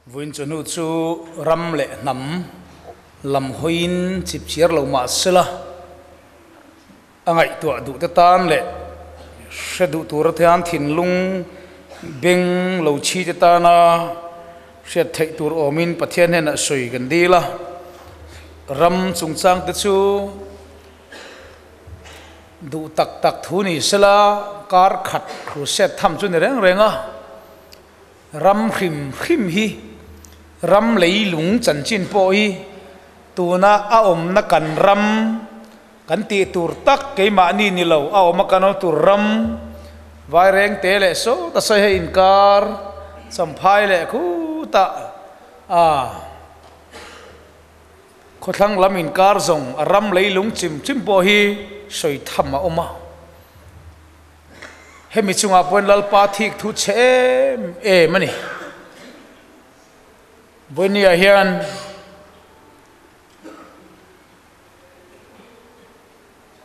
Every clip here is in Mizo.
Vawiin chawhnu chu ram leh hnam lam hawiin chip chiar lo mah sela, a ngaihtuah duh te tan leh hre duh tur atan thinlung beng lo chhi te tana hriat theih tur awmin Pathian hnenah sawi kan dil a, ram chungchang te chu Duh tak tak thu ni sela kar khat crusade tham chu ni reng reng a, ram hrim hrim hi ram leilung chanchin pawh hi tuna a awmna kan ram kan tih tur tak keimahni ni lo a awm a kan awm tur ram Vairengte leh sawta sawi hei inkar champhai leh khutah a. Khawthlang lam inkar zawng a ram leilung chim chim pawh hi sawi tham a awm a. Hemi chungah pawhin Lalpa thik thu chhe em em a ni. Vawinia hian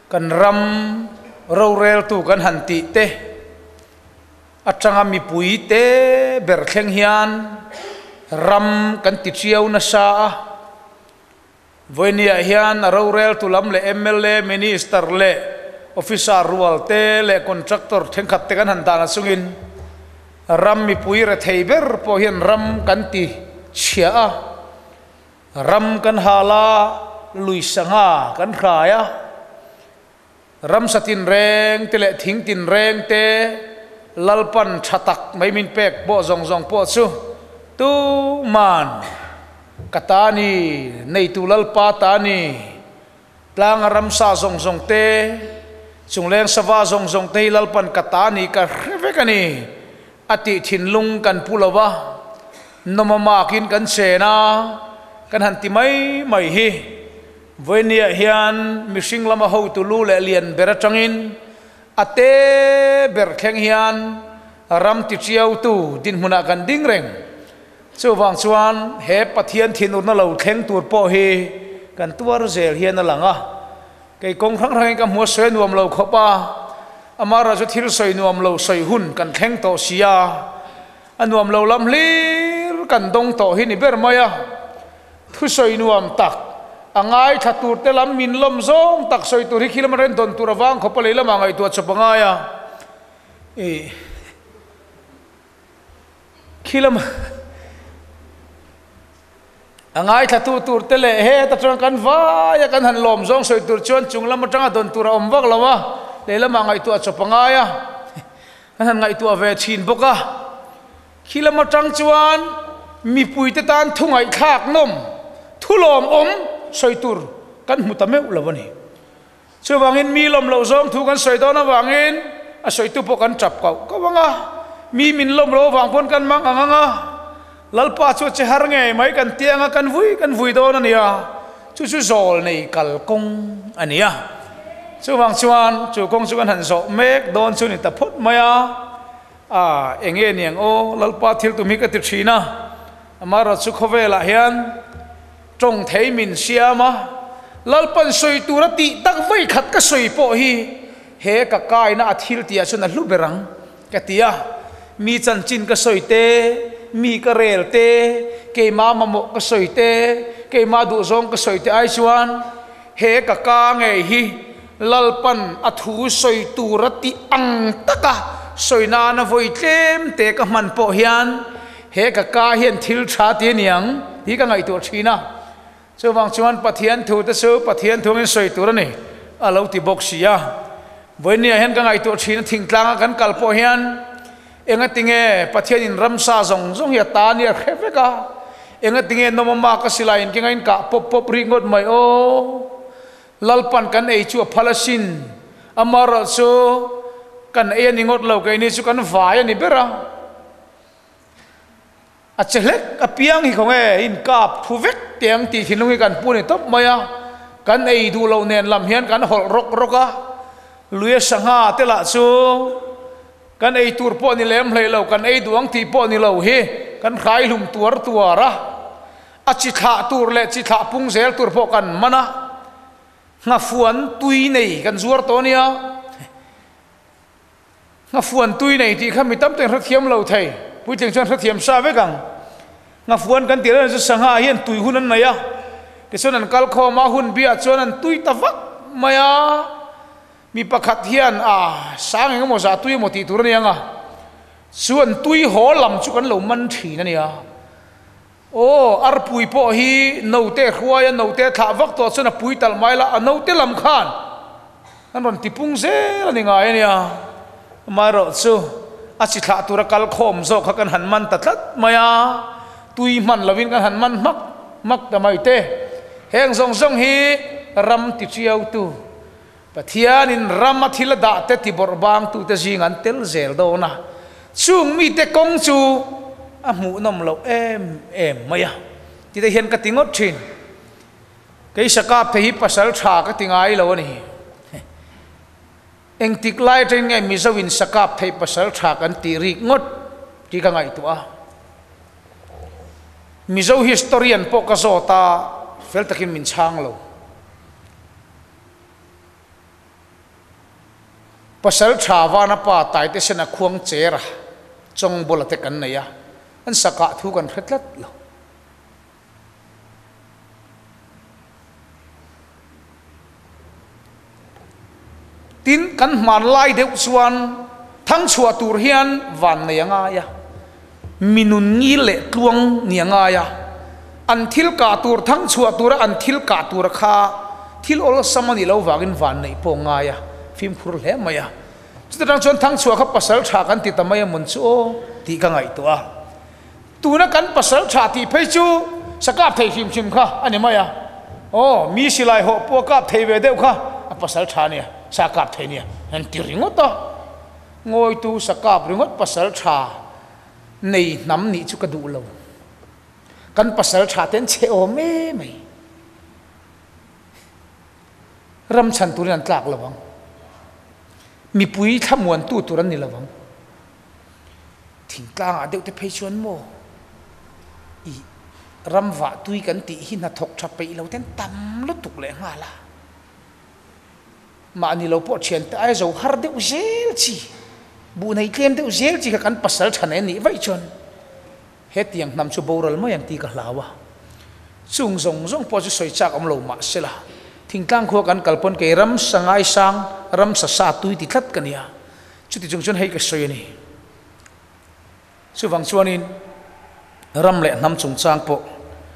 kan ram roreltu kan han tih te atanga mipui te ber thleng hian ram kan ti chiau nasa a. Vawinia hian a roreltu lam leh mla, Minister leh Officer rual te leh Contractor thenkhat te kan han dan achungin ram mipui rethei ber pawh hian ram kan ti chhia a. Ram kan hal a, lui sangha kan hrai a, ramsa tinreng te leh thing tinreng te Lalpan tha tak mai min pek pawh zawng zawng pawh chu tuman ka ta ni, neitu Lalpa ta ni, tlanga ramsa zawng zawng te, chungleng sava zawng zawng te hi Lalpan ka ta ni ka hre vek a ni. A tih thinlung kan pu lo a, nawm a makin kan chen a, kan han ti mai mai hi. Vawinia hian mihring lama hotu lu leh lian ber atangin a te ber thleng hian ram tichiautu dinhmunah kan ding reng. Chuvang chuan he Pathian thinurna lo thleng tur pawh hi kan tuar zel hian a lang a. Kei kawng hrang hrangin ka hmu a sawi a nuam lo khawp a, amaherawhchu chu thil sawi nuam lo sawi hun kan thleng tawh si a, a nuam lo lam hlir kan dawng tawh hi ni ber mai a, thu sawi nuam tak, a ngaithla tur te lam min lawm zawng tak sawi tur hi khi lama ren dawn tur avang khawp a lei lamah ngaihtuah chawp a ngai a, ih. Khi lama a ngaithlatu tur te leh heta chuan kan vai a, kan han lawm zawng sawi tur chuan chung lam atanga dawn tur a awm vak lo a, lei lamah ngaihtuah chawp a ngai a, kan han ngaihtuah ve thin bawk a. Khi lam atang chuan mipui te tan thu ngaihthlak nawm, thu lawmawm sawi tur kan hmu ta meuh lo a ni. Chuvangin mi lawm loh zawng thu kan sawi dawn avangin a sawitu pawh kan tap kauh kauh ang a, mi min lawm loh avang pawn kan mang ang ang a, Lalpa chu a che har ngei mai kan ti ang a, kan vui kan vui dawn a nia, chu chu zawl nei kal kawng a ni a. Chuvang chuan chu kawng chu kan han zawh mek dawn chu ni ta phawt mai a, a eng nge niang aw Lalpa thil tum hi ka ti thin a, amaherawhchu chu khawvelah hian Tawng thei min siam a, Lalpan sawi tur a tih tak vawi khat ka sawi pawh hi he ka kaina a thil tih ah chuan a hlu ber ang ka ti a, mi chanchin ka sawi te, mi ka rel te, keimah mamawh ka sawi te, keimah duhzawng ka sawi te ai chuan he ka ka ngei hi Lalpan a thu sawi tur a tih ang taka sawi nana vawi tlem te ka hman pawh hian He ka ka hian thil tha ti a niang tih ka ngaihtuah thin a, chuvang chuan Pathian thu te chu Pathian thu angin sawi tur a ni a lo ti bawk si a. Vawinia hian ka ngaihtuah thin a, thingtlanga kan kal pawh hian engatinge Pathianin ramsa zawng zawng hi a ta nia hre vek a, engatinge nawmama ka silai in kenga in kah pawp pawp rih ngawt mai aw, Lalpan kan ei chu a phal asin, amaherawhchu kan ei a ni ngawt lo, keini chu kan vai a ni ber a. A che hlek apiang hi khawnge in kap thu vek teh ang tih thinlung hi kan pu ni tawp mai a, kan ei duh loh nen lam hian kan hawlh rawk rawk a, lui a sangha te lah chu kan ei tur pawh ni lem hlei lo, kan ei duh ang tih pawh ni lo hi kan hrai hlum tuar tuar a, a chi thlah tur leh chi thlah pung zel tur pawh kan man a, nghafuan tui nei kan zuar tawh a nia. Nghafuan tui nei tih kha mi tam ten hrethiam lo thei, puitling chuan hrethiam sa vek ang. Nghafuan kan tih reng chu sangha hian tui hun an nei a, tichuan an kal khawm a, hun biah chuan an tui ta vak mai a. Mi pakhat hian a sang eng emaw zah tui emaw tih tur a ni ang a, chu an tui haw lam chu kan lo man thin a nia. Aw, arpui pawh hi note hruai a, note thlah vak tawh chuan a pui talh mai la, a note lam khan an rawn tipung zel a ni ngai a nia. Amaherawhchu, a chi thlah tura kal khawm zawk kha kan han man ta tlat mai a, tui hman lovin kan han man hmak hmak ta mai te. Heng zawng zawng hi ram tichiautu, Pathianin rama thil a dah te tibawrh bangtute zing an tel zel dawn a, chung mite kawng chu a hmuhnawm loh em em mai a, ti te hian ka ti ngawt thin. Kei sakap thei hi pasal tha ka ti ngai lo a ni. Engtik lai atangin nge Mizo in sakap thei pasal tha kan tih rik ngawt tih ka ngaihtuah a. Mizo historian pawh ka zawt a, fel takin min chhang lo. Pasal tha vana pa Taite Sena khuang chera chawng bawla te kan nei a, an sakah thu kan hre tlat lo. Tin, kan hmanlai deuh chuan thangchhuah tur hian van nei a ngai a, mi nun ngil leh tluang ni a ngai a, an thil kah tur thangchhuah tura an thil kah tura kha thil awlsam a nih loh vangin van neih pawh a ngai a, fimkhur hle mai a. Chuta tang chuan thangchhuah kha pasal tha kan ti ta mai a mawn chu aw tih ka ngaihtuah a. Tuna kan pasal tha tih phei chu sa kap thei hrim hrim kha a ni mai a, aw mi silai hawh pawh a kap thei ve deuh kha a pasal tha nia, sa kap thei nia an ti ringawt a, ngawitu sa kap ringawt pasal tha nei hnam nih chu ka duh lo, kan pasal tha te an chhe awm em mai, ram chhan turin an tlak lo ang, mipui thlamuantu tur an ni lo ang. Thingtlangah deuh te phei chuan maw i ram vah tui kan tih hi hnathawk tha peih lo ten tam lutuk leh nghal a, mahni lo pawh thiante aia zo har deuh zel chi, buh nei tlem deuh zel chi kha kan pasal tha nei a nih vaih chuan hetiang hnam chu boral mai ang tih ka hlau a, chung zawng zawng pawh chu sawi chak awm lo mahsela thingtlang khua kan kal pawn kei ramsa ngaisang ramsa sa tui ti tlat ka nia. Chuti chung chuan hei ka sawi a ni. Chuvang chuanin ram leh hnam chungchang pawh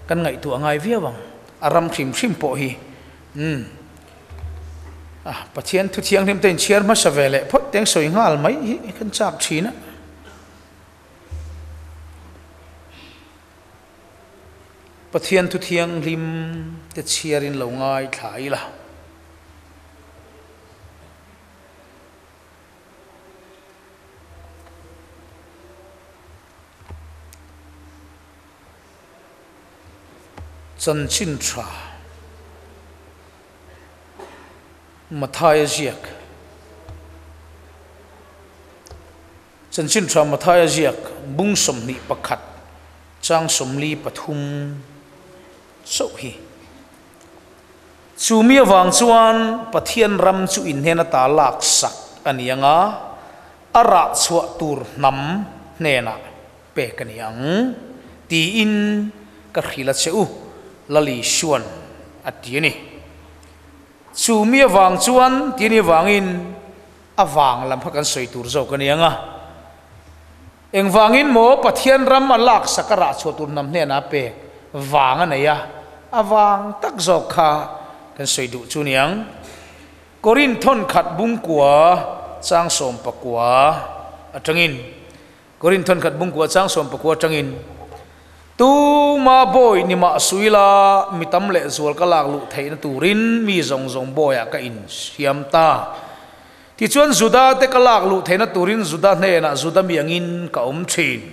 kan ngaihtuah ngai viau ang, a ram hrim hrim pawh hi. Umm. Ah, Pathian thu thianghlim te inchhiar hmasa ve leh phawt teng sawi nghal mai hi kan chak thin a. Pathian thu thianghlim te chhiarin lo ngaithla ila. Chanchin tha Mathaia ziak Chanchin tha Mathaia ziak bung 21 chang 43 chauh hi. Chu mi avang chuan Pathian ram chu in hnen ata laksak a ni ang a, a rah chhuah tur hnam hnenah pek a ni ang, tiin ka hrilh a che u, Lali Suan a ti a ni. Chu mi avang chuan ti a nih avangin a vang lam kha kan sawi tur zawk a ni ang a. Engvangin maw Pathian ram a laksak a rah chhuah tur hnam hnenah a pek vang a nei a, a vang tak zawk kha kan sawi duh chu niang. Korinth thawn khat bungkua chang 19 atangin Korinth thawn khat bungkua chang 19 atangin Tuma bawi ni mah suila mi tam leh zual ka lak luh theihna turin mi zawng zawng bawiah ka insiam ta. Tichuan Juda te ka lak luh theihna turin Juda hnenah Juda mi angin ka awm thin.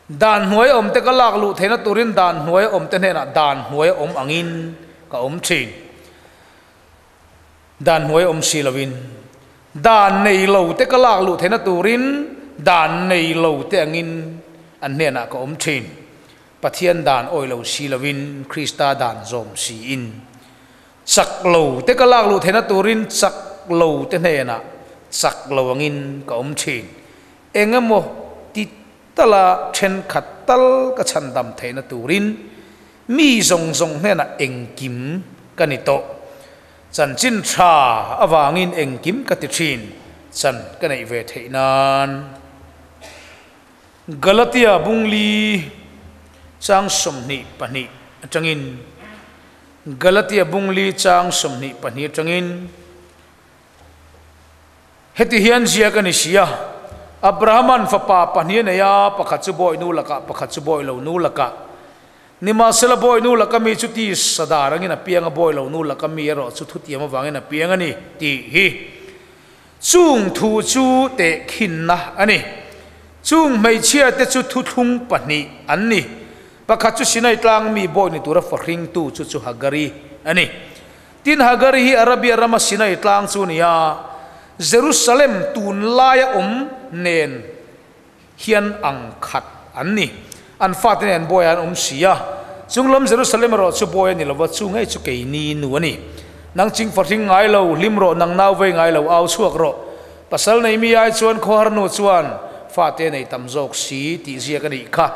Dan hnuai awm te ka lak luh theihna turin dan hnuai awm te hnenah dan hnuai awm angin ka awm thin. Dan hnuai awm si loin dan nei lo te ka lak luh theihna turin dan nei lo te angin an hnenah ka awm thin. Pathian dan awi lo si loin Krista dan zawm siin. Chak lo te ka lak luh theihna turin chak lo te hnenah chak lo angin ka awm thin. Eng emaw ti tala thenkhat tal ka chhandam theihna turin mi zawng zawng hnenah engkim ka ni tawh. Chanchin tha avangin engkim ka ti thin, chan ka neih ve theih nan. Galatia bungli chang 22 atangin Galatia bungli chang 22 atangin Heti hian ziak a ni si a, Abrahaman fapa pahnih a nei a, pakhat chu bawi nu lakah, pakhat chu bawi lo nu lakah. Nimahsela bawi nu laka mi chu tisa dar angin a piang a, bawi lo nu laka mi erawh chu thutiam avangin a piang a ni, tih hi chung thu chu tehkhinna a ni. Chung hmeichhiate chu thuthlung pahnih an ni. Pakhat chu Sinai tlang mi bawi ni tura fahringtu chu chu Hagari a ni. Tin, Hagari hi Arabia rama Sinai tlang chu a ni a, Jerusalem tun laia awm nen hian ang khat an ni. An fate nen bawiah an awm si a, chung lam Jerusalem erawh chu bawi a ni lova, chu ngei chu keini nu a ni. Nang ching fahring ngai lo, hlim rawh, nang nau vei ngai lo, au chhuak rawh. Pasal nei mi ai chuan khawhar nu chuan fate nei tam zawk si tih ziak a nih kha.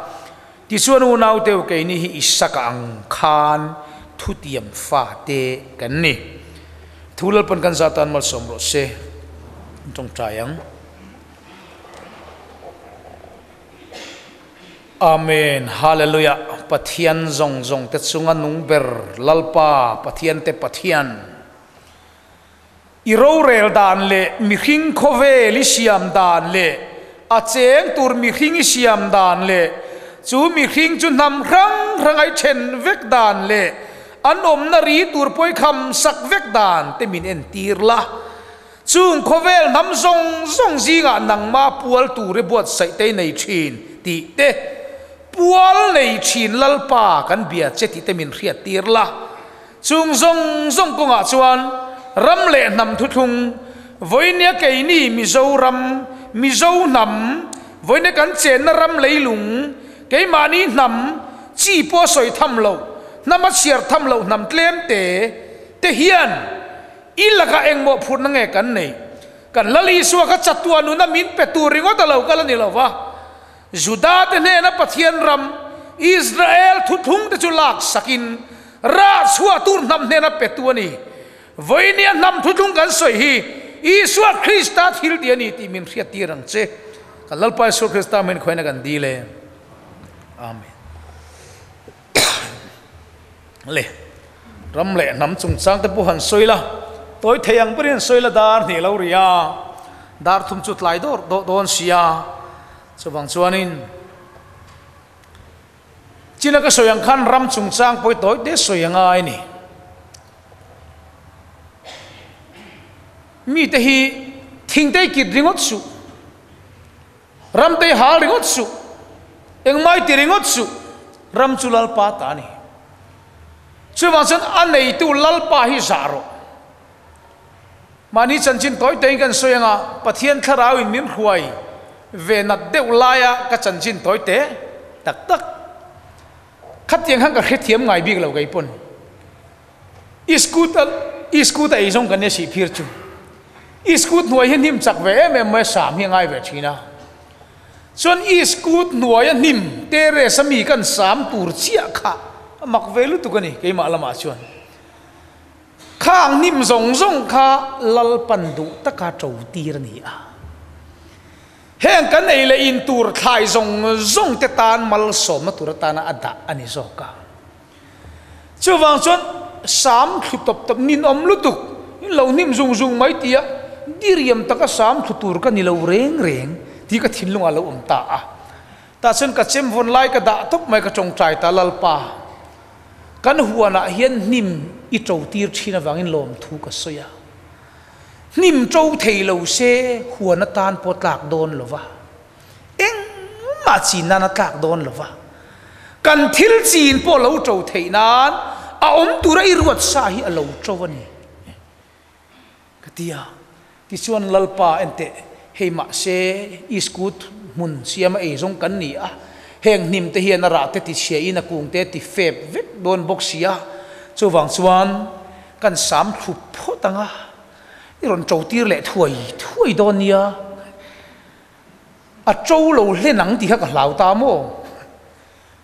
Tichuan unau teu keini hi Isaka ang khan thutiam fate kan ni. Thu Lalpan kan zah tan malsawm rawh se. An tawngtai ang. Amen. Hallelujah. Pathian zawng zawng te chunga nung ber Lalpa Pathian te Pathian. I rorel dan leh mihring khawvel i siam dan leh a cheng tur mihring i siam dan leh chu mihring chu hnam hrang hrang a i then vek dan leh an awmna ri tur pawh i kham sak vek dan te min entir la. Chung khawvel hnam zawng zawng zingah nangmah pual tur i buatsaih te i nei thin tih te, pual nei thin Lalpa kan bia che tih te min hriattir la. Chung zawng zawng kawngah chuan ram leh hnam thuthlung, vawinia keini Mizoram, Mizo hnam, vawinia kan chenna ram leilung, keimahni hnam, chi pawh a sawi tham loh, hnam a chhiar tham loh hnam tlem te te hian i lakah engmawh phurhna nge kan nei? Kan Lal Isua kha chatuah nuna min pe tur ringawt a lo kal a ni lo va. Juda te hnena Pathian ram, Israel thuthlung te chu lak sakin rah chhuah tur hnam hnena petu a ni. Vawinia hnam thuthlung kan sawi hi Isua Krista thil ti a ni tih min hriattir ang che. Kan Lalpa Isua Krista hming khawiahna kan dil e. Amen. Le, ram leh hnam chungchang te pawh han sawi la, tawi thei ang berin han sawi la dar hnih lo ri a, dar thum chu tlai dawr dawh dawn si a, chuvang chuanin china ka sawi ang khan ram chungchang pawh hi tawi te sawi a ngai a ni. Mite hi thingtei kit ringawt suh. Ramtei hal ringawt suh, engmai ti ringawt suh, ram chu Lalpa ta a ni. Chuvang chuan a neitu Lalpa hi zah rawh. Mahni chanchin tawi tawiin kan sawi anga Pathian thlarauin min hruai ve nat deuh laia ka chanchin tawi te tak tak khatiang khan ka hrethiam ngai bik lo kei pawn. I scooter i scooter ei zawng kan nia sih phir chu. I scoot hnuai hi hnim chak ve em em mai a sam hi a ngai ve thin a. Chuan i scoot hnuaia hnim terrace a mi kan sam tur chiah kha a mak ve lutuk a ni keimah lamah chuan. Khang hnim zawng zawng kha Lalpan duh taka to tir a ni a. Heng kan ei leh in tur thlai zawng zawng te tan malsawmna tur atana a dah a ni zawk a. Chuvang chuan sam thlu tawp tawp ninawm lutuk, in lo hnim zung zung mai tia diriam taka sam thlu tur ka ni lo reng reng tih ka thinlungah a lo awm ta a. Tah chuan ka chem vawn lai ka dah tawp mai ka tawngtai ta Lalpa, kan huanah hian hnim i to tir thin avangin lawmthu ka sawi a. Hnim to thei lo se huan atan pawh tlak dawn lo va. Engmah chin nan a tlak dawn lo va, kan thil chin pawh lo to theih nan a awm tura i ruat sa hi a lo to a ni ka ti a. Tichuan Lalpa enteh, hei mahse Iskut hmun siama ei zawng kan ni a, heng hnim te hian a rah te ti chhia in a kung te ti fep vek dawn bawk si a, chuvang chuan kan sam thlu phawt ang a, i rawn to tir leh thuai thuai dawn nia. A to lo hlen ang tih kha ka hlau ta maw?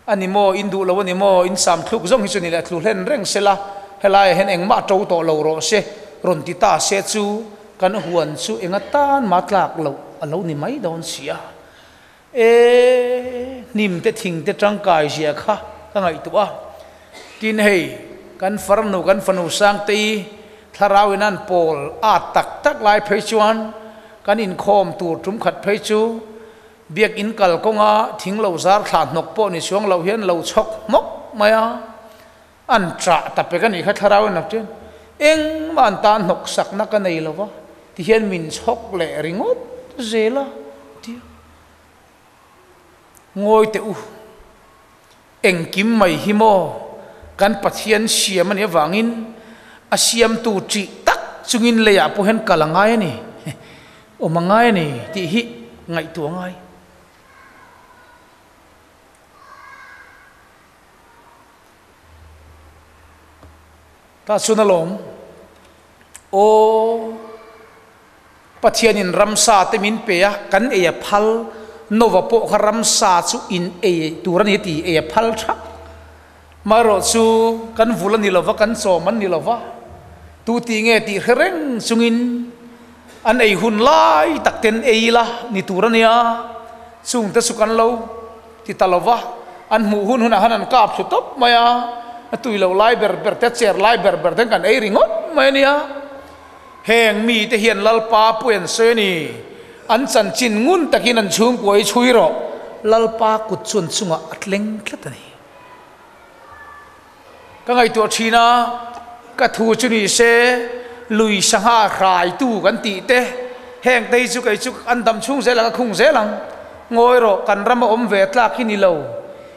A ni maw, in duh lo a ni maw? In sam thluk zawng hi chu ni leh tlu hlen reng se la, helaiah hian engmah to tawh lo rawh se, rawn ti ta se chu kan huan chu eng atan mah tlak loh a lo ni mai dawn si a. E, hnim te thing te tangkai zia kha ka ngaihtuah a. Tin hei, kan farnu kan fanu Sangtei thlarau in an pawl at tak tak lai phei chuan kan inkhawm tur tum khat phei chu Biakinn kal kawnga thing lo zar thla hnawk pawh ni chuang lo hian lo chhawk hmawk mai a, an chah ta pek a nih kha thlarau in a ṭian. Engmah an tan hnawk sakna ka nei lo va, tihian min chhawk leh ringawt zel a tia. Ngawi teh u, engkim mai hi maw kan Pathian siam a nih avangin a siamtu ṭih tak chungin leiah pawh hian kal a ngai a ni, awm a ngai a ni tih hi ngaihtuah a ngai. Tah chuan alawm, Aw. Pathianin ramsa te min pe a, kan ei a phal, Nova pawh kha ramsa chu in ei tur a ni ti ei a phal thak. Maherawh chu kan vul a ni lova, kan chawm an ni lova, tu ti nge tih hre reng chungin an ei hun lai tak ten ei ila ni tur a nia, chung te chu kan lo ti ta lova, an hmuh hun hunah khan an kap thlu tawp mai a, a tui lo lai ber ber te, a cher lai ber ber ten kan ei ringawt mai a nia. Heng mite hian Lalpa pui an sawi a ni. An chanchin ngun takin an chhungkua i chhui rawh. Lalpa kut chuan chungah a tleng tlat a ni. Ka ngaihtuah thin a, ka thu chu ni se, lui sangha hraitu kan tih te, heng te hi chu kei chu an dam chhung zel ang, a khung zel ang. Ngawi rawh, kan rama awm ve tlak hi ni lo.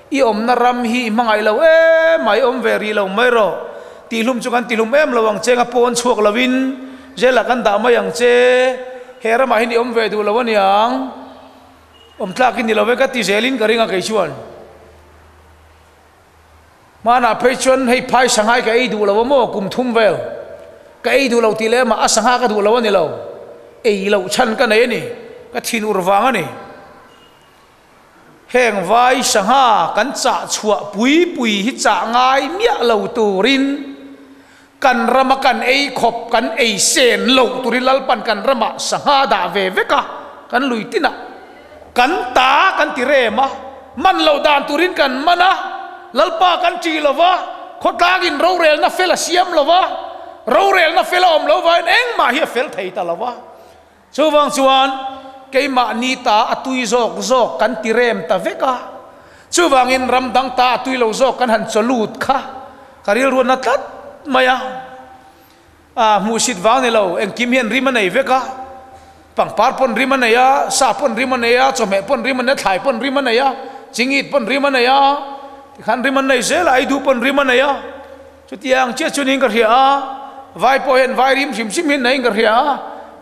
I awmna ram hi i hmangaih lo em a, i awm ve rih lo mai rawh. Tihlum chu kan tihlum em lo ang che, nga pawn chhuak lovin jail ah kan dah mai ang che. He ramah hian i awm ve duh lo aniang, awm tlak i ni lo ve ka ti zelin ka ring a kei chuan. Hmanah phei chuan hei phai sangha hi ka ei duh lo a maw kum thum vel. Ka ei duh lo tih leh amah a sangha ka duh lo a ni lo, ei loh chhan ka nei a ni, ka thin ur vang a ni. Heng vai sangha kan chah chhuah pui pui hi chah ngai miah lo turin kan rama kan ei khawp kan ei sen lo turin Lalpan kan ramah sangha dah ve vek a, kan lui tinah kan ta kan ti rem a, man loh dan turin kan man a, Lalpa kan ṭih lo va, khawtlangin rorelna fel a siam lo va, rorelna fel a awm lo vangin engmah hi a fel thei ta lo va. Chuvang chuan keimahni ta a tui zawk zawk kan ti rem ta vek a, chuvangin ram dang ta a tui lo zawk kan han chaw lut kha ka rilruatna tlat mai a. A hmuhsit vang ni lo, engkim hian rim a nei vek a, pangpar pawn rim a nei a, sa pawn rim a nei a, chawhmeh pawn rim a nei a, thlai pawn rim a nei a, chingit pawn rim a nei a, tikhan rim an nei zel a, aidu pawn rim a nei a. Chutiang chiah chu niin ka hria a, vai pawh hian vai rim hrim hrim hi an neiin ka hria a,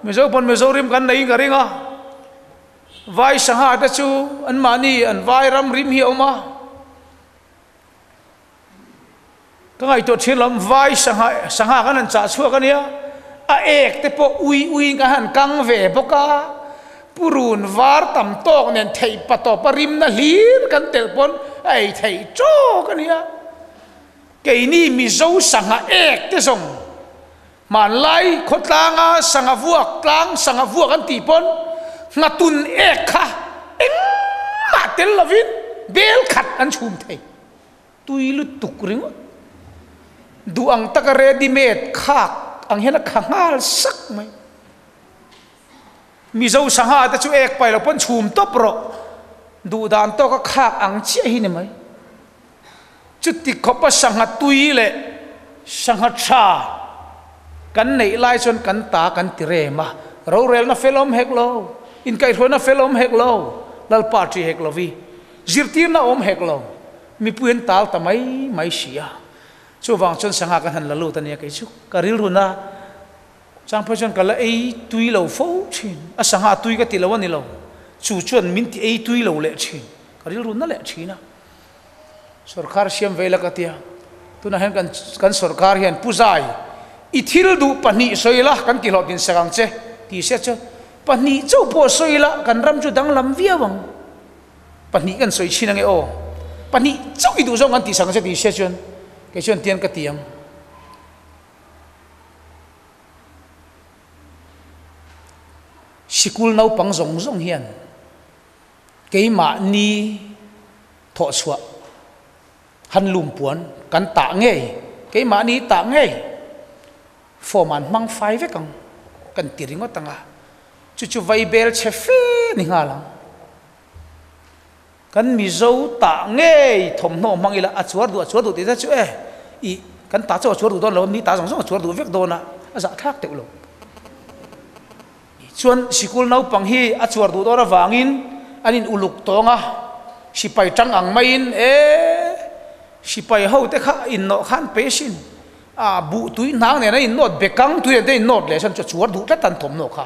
Mizo pawn Mizo rim kan neiin ka ring a, vai sangha te chu anmahni an vai ram rim hi a awm a, ka ngaihtuah thin lam vai sangha sangha kan han chah chhuak a nia, a ek te pawh ui uiin kan han kang ve bawk a, purun var tam tawk nen theih patawp a rimna hlir kan telh pawn a ei theih tawk a nia. Keini Mizo sangha ek te zawng hmanlai khawtlanga sangha vuak tlang sangha vuak an tih pawn nghatun ek kha engmah tel lovin bel khat an chhum thei. Tui lutuk ringawt. Duh ang taka ready made khak ang hian a kha nghal sak mai. Mizo sangha te chu ek pai lo pawn chhum tawp rawh. Duh dan tawka khak ang chiah hi ni mai. Chuti khawpa sangha tui leh sangha tha kan neih lai chuan kan ta kan ti rem a, rorelna fel awm hek lo, inkaihhruaina fel awm hek lo, Lalpa ṭi hek lovi, zirtirna awm hek lo, mipui an tal ta mai mai si a. Chuvang chuan sangha kan han la lut a nia kei chu ka rilruna chang phei chuan ka la ei tui lo fo thin, a sangha tui ka ti lo a ni lo, chu chuan min ti ei tui lo leh thin, ka rilruna leh thin a. Sorkar siam ve la ka tia, tunah hian kan kan sorkar hian Pu Zai, i thil duh pahnih sawi la kan ti hlawh din sak ang che tih se chu Pahnih chauh pawh sawi ila kan ram chu danglam viau ang. Pahnih kan sawi thin ange aw. Pahnih chauh i duh zawng kan tihsak ang che tih hria chuan kei chuan tian ka ti ang. Sikul naupang zawng zawng hian keimahni thawhchhuah han lum puan kan tah ngei, keimahni tah ngei form an hmang fai vek ang kan ti ringawt ang a, chu chu vaibel chhe fe ni nghal ang. Kan Mizo tah ngei thawmhnaw hmang ila a chuar duh a chuar duh tih te chu e ih kan ta chu a chuar duh dawn lo a, mi ta zawng zawng a chuar duh vek dawn a, a zahthlak teuh lo. Chuan sikul naupang hi a chuar duh dawn avangin an in uluk tawng a, sipai tang ang maiin e sipai ho te kha innawh khan pe sin a buh tui hnang nen a innawt bekang tui nen te innawt leh chuan chu a chuar duh tlat an thawmhnaw kha.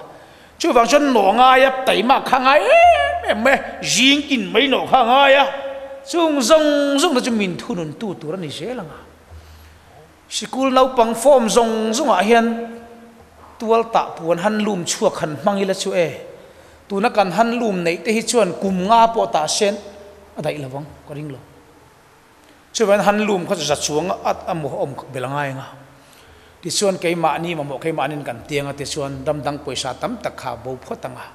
Chuvang chuan nawh ngai a, taima kha ngai em em mai a, zing tin mai nawh kha ngai a, chung zawng zawng te chu min thunun tu tur a ni zel ang a. Sikul naupang form zawng zawngah hian tual tah puan han lum chhuak han hmang ila chu e, tuna kan han lum neih te hi chuan kum nga pawh tah sen a daih lo vang ka ring lo. Chuvangin han lum kha chu za chuang at a maw awm bel a ngai ang a. Tichuan keimahni mamawh keimahnin kan tiang a tichuan ram dang pawisa tam tak kha a bo phawt ang a.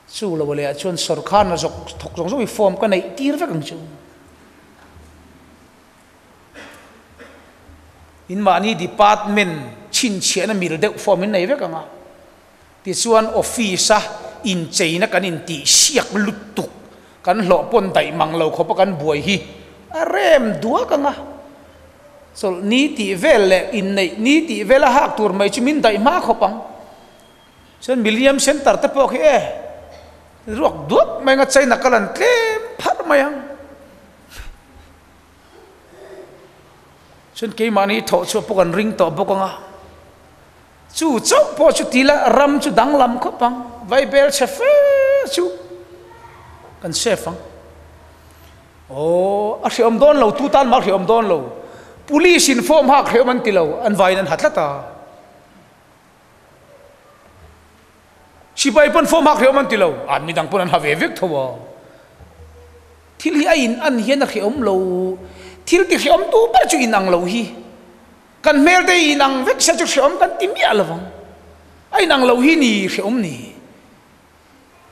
Chu lo leh ah chuan sawrkar hna zawk thawk zawng zawng hi form ka neih tir vek ang chu. In mahni department chhinchhiahna mil deuh form in nei vek ang a. Tichuan office a incheina kan intih siak lutuk, kan hlawh pawn daih mang lo khawpa kan buai hi a rem duak ang a. Chawlh ni tih vel leh inneih ni tih vel a hak tur mai chu min daih hma khawp ang. Chuan Milliam Centre te pawh khi e ruak duak mai ang a, China kal an tlem pharh mai ang. Chuan keimahni thawh chhuah pawh kan ring tawh bawk ang a. Chu chauh pawh chu ti la ram chu danglam khawp ang, vaibel chhe fe chu kan safe ang. Aw, a hreawm dawn lo, tu tan mah a hreawm dawn lo. Police in form hak hreawm an ti lo, an vaiin an ha tlat a. Sipai pawn form hak hreawm an ti lo, an midang pawn an ha ve vek tho a. Thil hi a in an hian a hreawm lo, thil ti hreawm tu ber chu in ang lo hi. Kan hmel te hi inang vek se chu hreawm kan ti miah lo vang. A inang lo hi ni hreawm ni.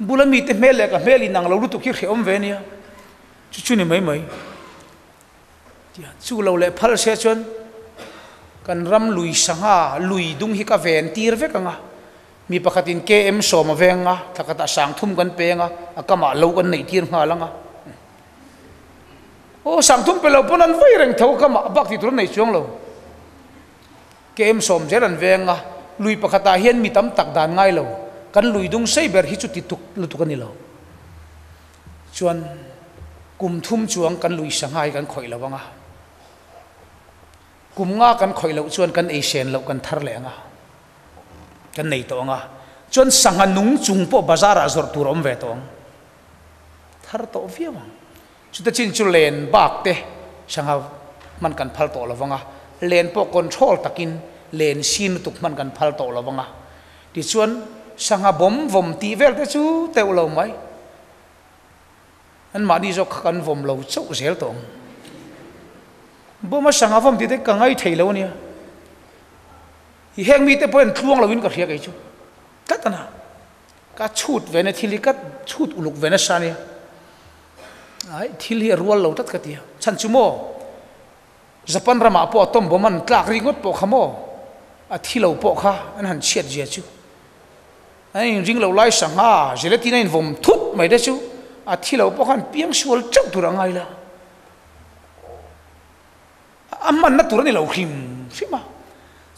Bula mite hmel leh ka hmel inang lo lutuk hi hreawm ve nia. Chu chu ni mai mai. Tihian chu lo leh phal se chuan kan ram lui sangha lui dung hi ka ven tir vek ang a. Mi pakhatin KM sawm a veng a, thla khatah sang thum kan peng a, a kamah lo kan neih tir nghal ang a. Aw Sangthum pe lo pawn an vawi reng tho ka mah bak tih tur an nei chuang lo. KM sawm zel an veng a, lui pakhatah hian mi tam tak dan ngai lo, kan lui dung sei ber hi chu ti tuk lutuk a ni lo. Chuan kum thum chuang kan lui sangha hi kan khawih lo ang a, kum nga kan khawih loh chuan kan ei sen loh kan thar leh ang a, kan nei tawh ang a, chuan sangha nung chung pawh bazar ah zawrh tur a awm ve tawh ang. Thar tawh viau ang. Chuta chin chu len bak te sangha hman kan phal tawh lo vang a, len pawh control takin len sin lutuk hman kan phal tawh lo vang a. Tichuan sangha bawm vawm tih vel te chu teuh lo mai. Anmahni zawk kha kan vawm lo chauh zel tawh ang. Bawma sangha vawm tih te ka ngai thei lo a nia. I heng mite pawh hian tluang loin ka hria kei chu. Tlat a na. Ka chhut ve na thil hi ka chhut uluk ve nasa ania. Ai thil hi a rual lo tlat ka ti a. Chhan chu maw Japan ramah pawh atom bomb an tlak ri ngawt pawh kha maw a thi lo pawh kha an han chhiat zia chu. An inring lo lai sangha gelatin a invawm thut mai te chu a thi lo pawh kha an piang sual teuh tur a ngai la. A hmanna tur a ni lo hrim hrim a,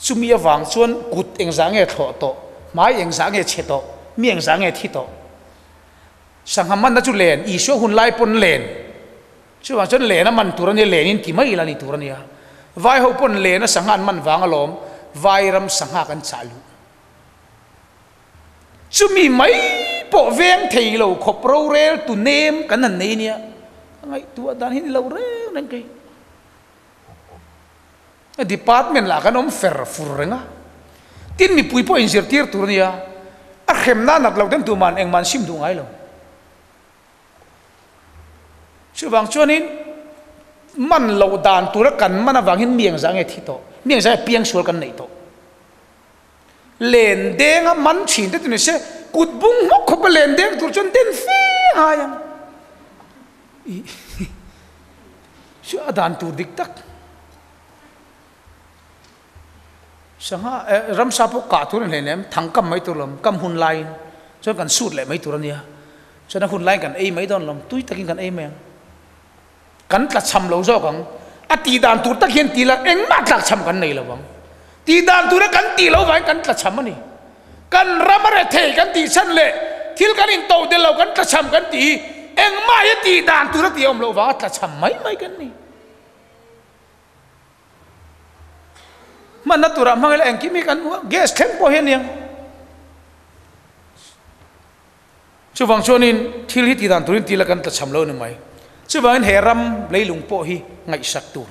chumi avang chuan kut engzah nge thlawh tawh, hmai engzah nge chhe tawh, mi engzah nge thi tawh. Sangha manna chu len, Isua hun lai pawn len, chuvang chuan len a man tur a nia, len in ti mai ila ni tur a nia. Vai ho pawn len a sangha an man vang alawm, vai ram sangha kan chah luh. Chumi mai pawh veng thei lo khawp rorel tu nem kan han nei nia, ka ngaihtuah dan hi ni lo reng reng kei. A department lah kan awm fer fur reng a, tin mipui pawh inzirtir tur a nia. A hremna nat loh ten tuman engmah an sim duh ngai lo. Chuvang chuanin man loh dan tura kan man avangin mi engzah nge thi tawh, mi engzah nge piangsual kan neih tawh. Len denga man thin te chu ni se, kut bung hmawk khawpa len deng tur chuan den fe ngai ang. Chu a dan tur dik tak. Sangha eh ramsa pawh kah tur a ni hleinem, thang kam mai tur lawm, kam hun laiin chuan kan sut leh mai tur a nia. Chuan a hun laiin kan ei mai dawn lawm, tui takin kan ei mai ang. Kan tla cham lo zawk ang. A tih dan tur tak hian tih la engmah tlak cham kan nei lo ang. Tih dan tura kan tih lo vangin kan tla cham a ni. Kan ram a rethei kan tih chhan leh thil kan into del lo kan tla cham kan tih hi engmah hi tih dan tura tih a awm loh vanga tla cham mai mai kan ni. Hmanna turah hmang ila engkim hi kan gas thleng pawh hi a niang. Chuvang chuanin thil hi tihdan turin tila kan tlachham lo ni mai. Chuvangin he ram leilung pawh hi ngaihsak tur.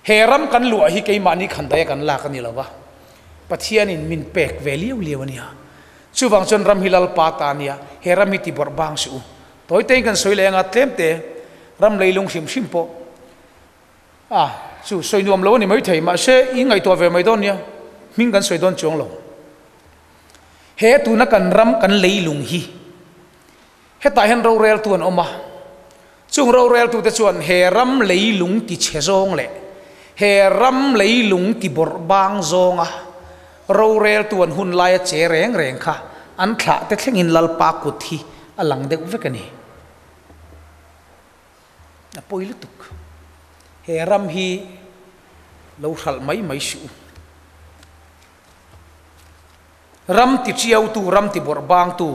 He ram kan luah hi keimahni khandaia kan lak a ni lo va, Pathianin min pek ve liau liau a nia. Chuvang chuan ram hi Lalpa ta a nia, he ram hi ti bawrh bang suh u. Tawi tein kan sawi leh anga tlemte ram leilung hrim hrim pawh A, chu sawi nuam lo a ni maithei, mahse i ngaihtuah ve mai dawn nia, hming kan sawi dawn chuang lo. He tuna kan ram kan leilung hi hetah hian roreltu an awm a, chung roreltute chuan he ram leilung ti chhe zawng leh he ram leilung ti bawrh bang zawnga roreltu an hun laia che reng reng kha an thlah te thlengin Lalpa kut hi a lang deuh vek a ni. A pawi lutuk. He ram hi lo hralh mai mai suh u. Ram ti chiautu, ram ti bawrh bangtu,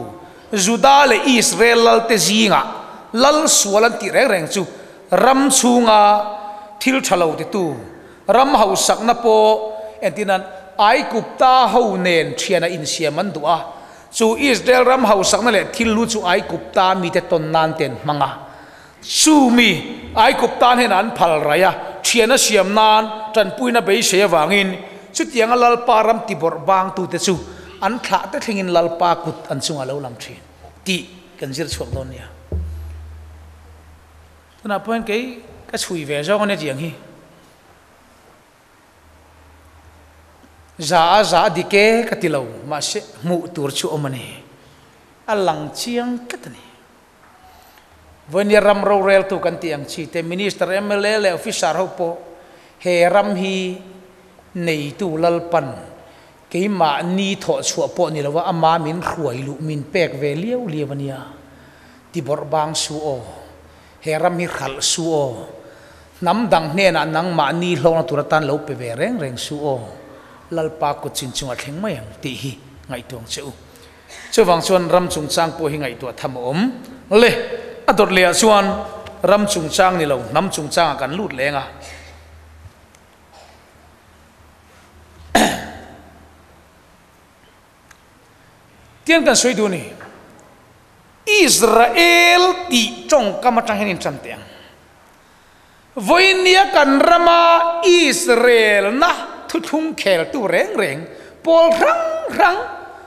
Juda leh Israel lalte zingah lal sual an tih reng reng chu ram chhunga thil tha lo titu, ram hausakna pawh entirnan Aigupta ho nen thiana insiam an duh a, chu Israel ram hausakna leh thil lu chu Aigupta mite tawn nan te an hmang a. Chu mi Aigupta hnenah an phal raih a, thiana siam nan tanpuina beisei avangin chutianga Lalpa ram tibawrh bangtute chu an thlah te thlengin Lalpa kut an chungah lo lang thin tih kan zir chhuak dawn nia. Tunah pawhin kei ka chhui ve zawng a nia tiang hi. Za a za a dik e ka ti lo, mahse hmuh tur chu awm a ni. A lang chiang tlat a ni. Vawinia ram roreltu kan tih ang chi te, Minister, mla leh Officer ho pawh he ram hi neitu Lalpan keimahni thawh chhuah pawh ni lova ama min hruai luh min pek ve liau liau a nia. Ti bawrh bang su aw. He ram hi hralh su aw. Hnam dang hnenah nangmahni hlawkna tur atan lo pe ve reng reng su aw. Lalpa kut chin chungah thleng mai ang tih hi ngaihtuang che u. Chuvang chuan ram chungchang pawh hi ngaihtuah tham a awm le. A dawt lehah chuan ram chungchang ni lo, hnam chungchangah kan lut leng a. Tiang kan sawi duh a ni. Israel tih tawngkam atang hian intan teh ang. Vawinia kan rama Israel-na thuthlung kheltu reng reng pawl hrang hrang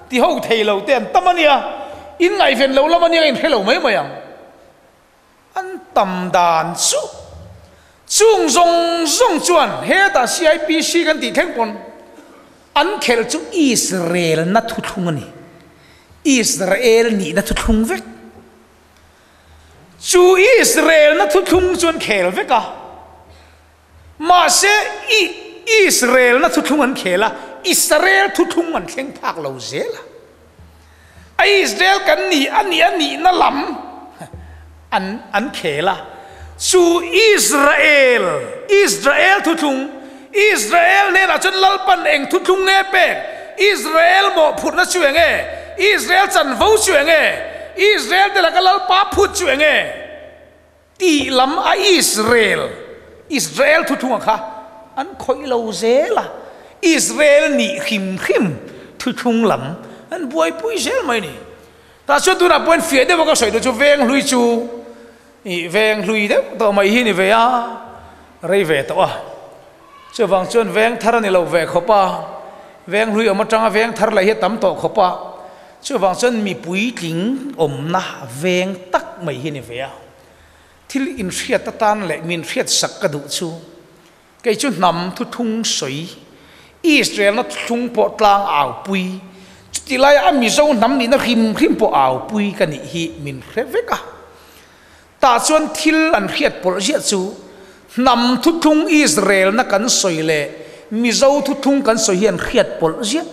ti ho thei lo te an tam a nia, in ngaihven lo lam a nia in hre lo mai mai ang. An tam dan chu chung zawng zawng chuan hetah CIPC kan tih thleng pawn an khelh chu Israel-na thuthlung a ni, Israel nihna thuthlung vek. Chu Israel-na thuthlung chu an khel vek a, mahse i Israel-na thuthlung an khel a, Israel thuthlung an thleng phak lo zel a. A Israel kan ni a nih a nihna lam an an khel a. Chu Israel, Israel thuthlung, Israel hnenah chuan Lalpan eng thuthlung nge pek? Israel mawhphurhna chu eng nge? Israel chanvo chu eng nge? Israel te laka Lalpa phut chu eng nge? Tih lam a Israel, Israel thuthlunga kha an khawih lo zel a, Israel nih hrim hrim thuthlung lam an buaipui zel mai a ni. Tah chuan tunah pawhin fiah deuh a ka sawi duh chu veng hlui chu ih veng hlui deuh tawh mai hi ni ve a, rei ve tawh a. Chuvang chuan veng thar a ni lo ve khawp a, veng hlui awm atanga veng thar leh hi a tam tawh khawp a. Chuvang chuan mi puitling awmna veng tak mai hi a ni ve a. Thil inhriat atan leh min hriatsak ka duh chu kei chu hnam thuthlung sawi, Israel-na thuthlung pawh tlang aupui, chuti laia a Mizo hnam nihna hrim hrim pawh aupui ka nih hi min hre vek a. Tah chuan thil an hriat pawlh ziah chu hnam thuthlung Israel-na kan sawi leh Mizo thuthlung kan sawi hi an hriat pawlh ziah.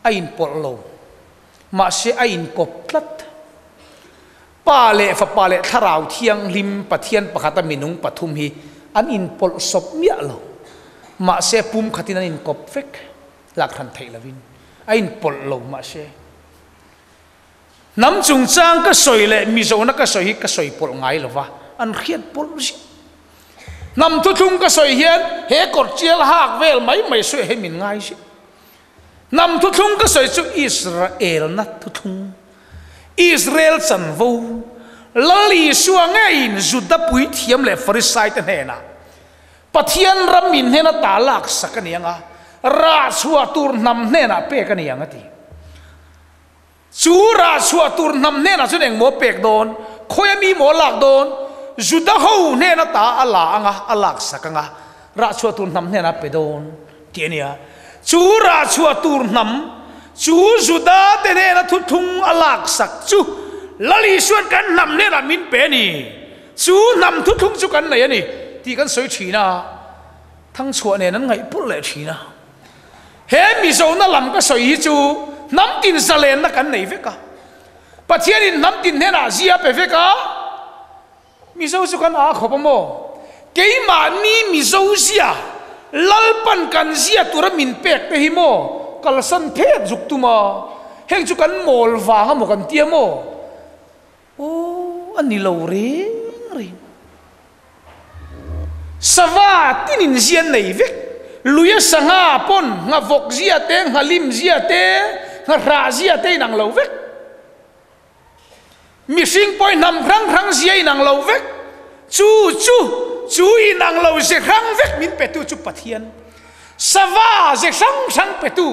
A inpawlh lo. Mahse a inkawp tlat. Pa leh Fapa leh Thlarau Thianghlim Pathian pakhata minung pathum hi an inpawlh sawp miah lo. Mahse pum khatin an inkawp vek. Lak hran theih lovin a inpawlh lo mahse. Hnam chungchang ka sawi leh Mizona ka sawi hi ka sawi pawlh ngai lo va, an hriat pawlh ziah. Hnam thuthlung ka sawi hian he kawr chial hak vel mai mai sawi hi min ngai ziah. Hnam thuthlung ka sawi chu Israelna thuthlung, Israel chanvo, Lal Isua ngeiin Juda puithiam leh Farisaite hnenah Pathian ram min hnena ta laksak a ni ang a, rah chhuah tur hnam hnenah pek a ni ang a ti. Chu rah chhuah tur hnam hnenah chuan engmaw pek dawn? Khawia mi maw lak dawn? Juda ho hnena ta a la ang a, a laksak ang a, rah chhuah tur hnam hnenah pe dawn tih a nia. Chu rah chhuah tur hnam chu Juda te hnena thuthlung a laksak chu Lal Isua'n kan hnam hnenah min pe a ni. Chu hnam thuthlung chu kan nei a ni tih kan sawi thin a, thangchhuah nen an ngaih pawlh leh thin a. He Mizona lam ka sawi hi chu hnam tin zalenna kan nei vek a, Pathianin hnam tin hnenah zia pe vek a, Mizo chu kan aa khawp a maw? Keimahni Mizo zia, Lalpan kan zia tura min pek te hi maw kalsan phet zuk tum a, heng chu kan mawl vang a maw kan tia maw? Aw, a ni lo reng reng. Sava tinin zia nei vek, luia sangha pawn nghavawk zia te, nghalim zia te, nghahrah zia te inang lo vek. Mihring pawh hnam hrang hrang zia inang lo vek. Chu chu, chu inang lo ze hrang vek min petu chu Pathian. Sava ze hrang hrang petu,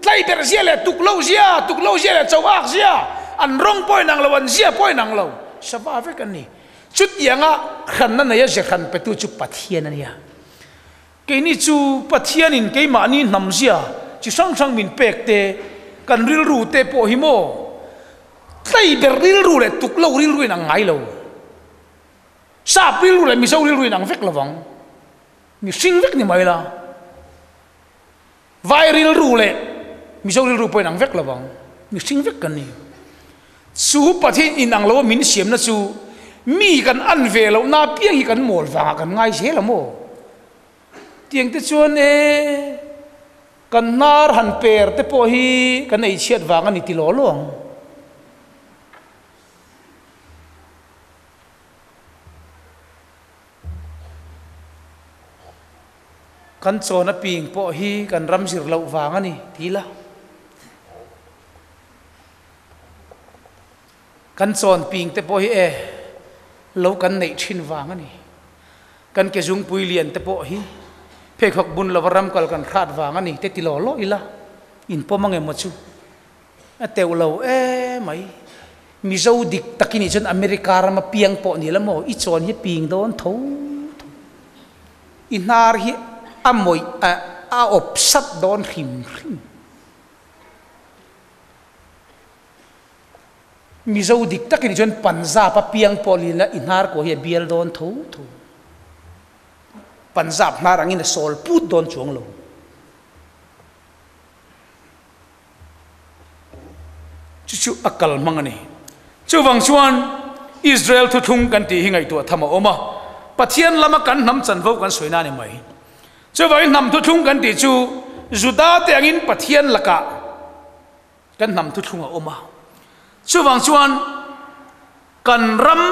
tlaiberh zia leh tuklo zia, tuklo zia leh choak zia, an rawng pawh inang lo, an zia pawh inang lo, sava vek an ni. Chutianga hranna neia ze hran petu chu Pathian a nia. Keini chu Pathianin keimahni hnam zia chi hrang hrang min pek te, kan rilru te pawh hi maw tlaiberh rilru leh tuklo rilru in ang ngai lo. Sap rilru leh Mizo rilru in ang vek lovang. Mihring vek ni mai la. Vai rilru leh Mizo rilru pawh inang vek lo ang, mihring vek kan ni. Chu Pathian inang lo a min siamna chu mi kan an ve lohna apiang hi kan mawl vangah kan ngai zel a maw? Tiang te chuan e, kan hnar han per te pawh hi kan ei chhiat vang a ni ti law law ang. Kan chawna ping pawh hi kan ram zir loh vang a ni ti la. Kan chawn ping te pawh hi e lo kan neih thin vang a ni. Kan ke zungpui lian te pawh hi pheikhawk bun lova ram kal kan hrat vang a ni te ti law law ila inpawm ang emaw chu. A teuh lo e mai. Mizo dik tak i nih chuan America rama piang pawh ni la maw? I chawn hi ping dawn tho tho. I hnar hi a mawih a a awp sat dawn hrim hrim. Mizo dik tak i nih chuan Punjab a piang pawh ni la i hnar kawh hi a bial dawn tho tho. Punjab hnar angin a sawl put dawn chuang lo. Chu chu a kal hmang a ni. Chuvang chuan Israel thuthlung kan tih hi ngaihtuah tham a awm a, Pathian lama kan hnam chanvo kan sawi na a ni mai. Chuvangin hnam thuthlung kan tih chu Juda te angin Pathian lakah kan hnam thuthlung a awm a. Chuvang chuan kan ram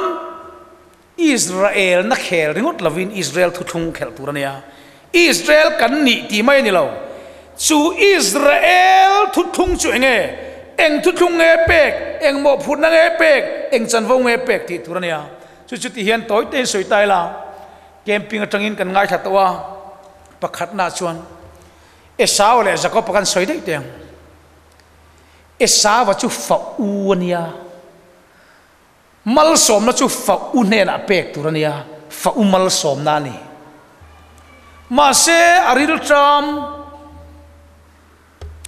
Israel na khel ringawt lovin Israel thuthlung khelh tur a nia. Israel kan nih tih mai a ni lo. Chu Israel thuthlung chu eng nge? Eng thuthlung nge pek? Eng mawhphurhna nge pek? Eng chanvo nge pek tih tur a nia. Chu chu ti hian tawi tein sawi ta ila, camping atangin kan ngaithla tawh a, pakhatnaah chuan Esau leh Jakob-a kan sawi daih teh ang. Esauva chu fa u a nia. Malsawmna chu fa u hnenah pek tur a nia, fa u malsawmna a ni. Mahse, a rilṭam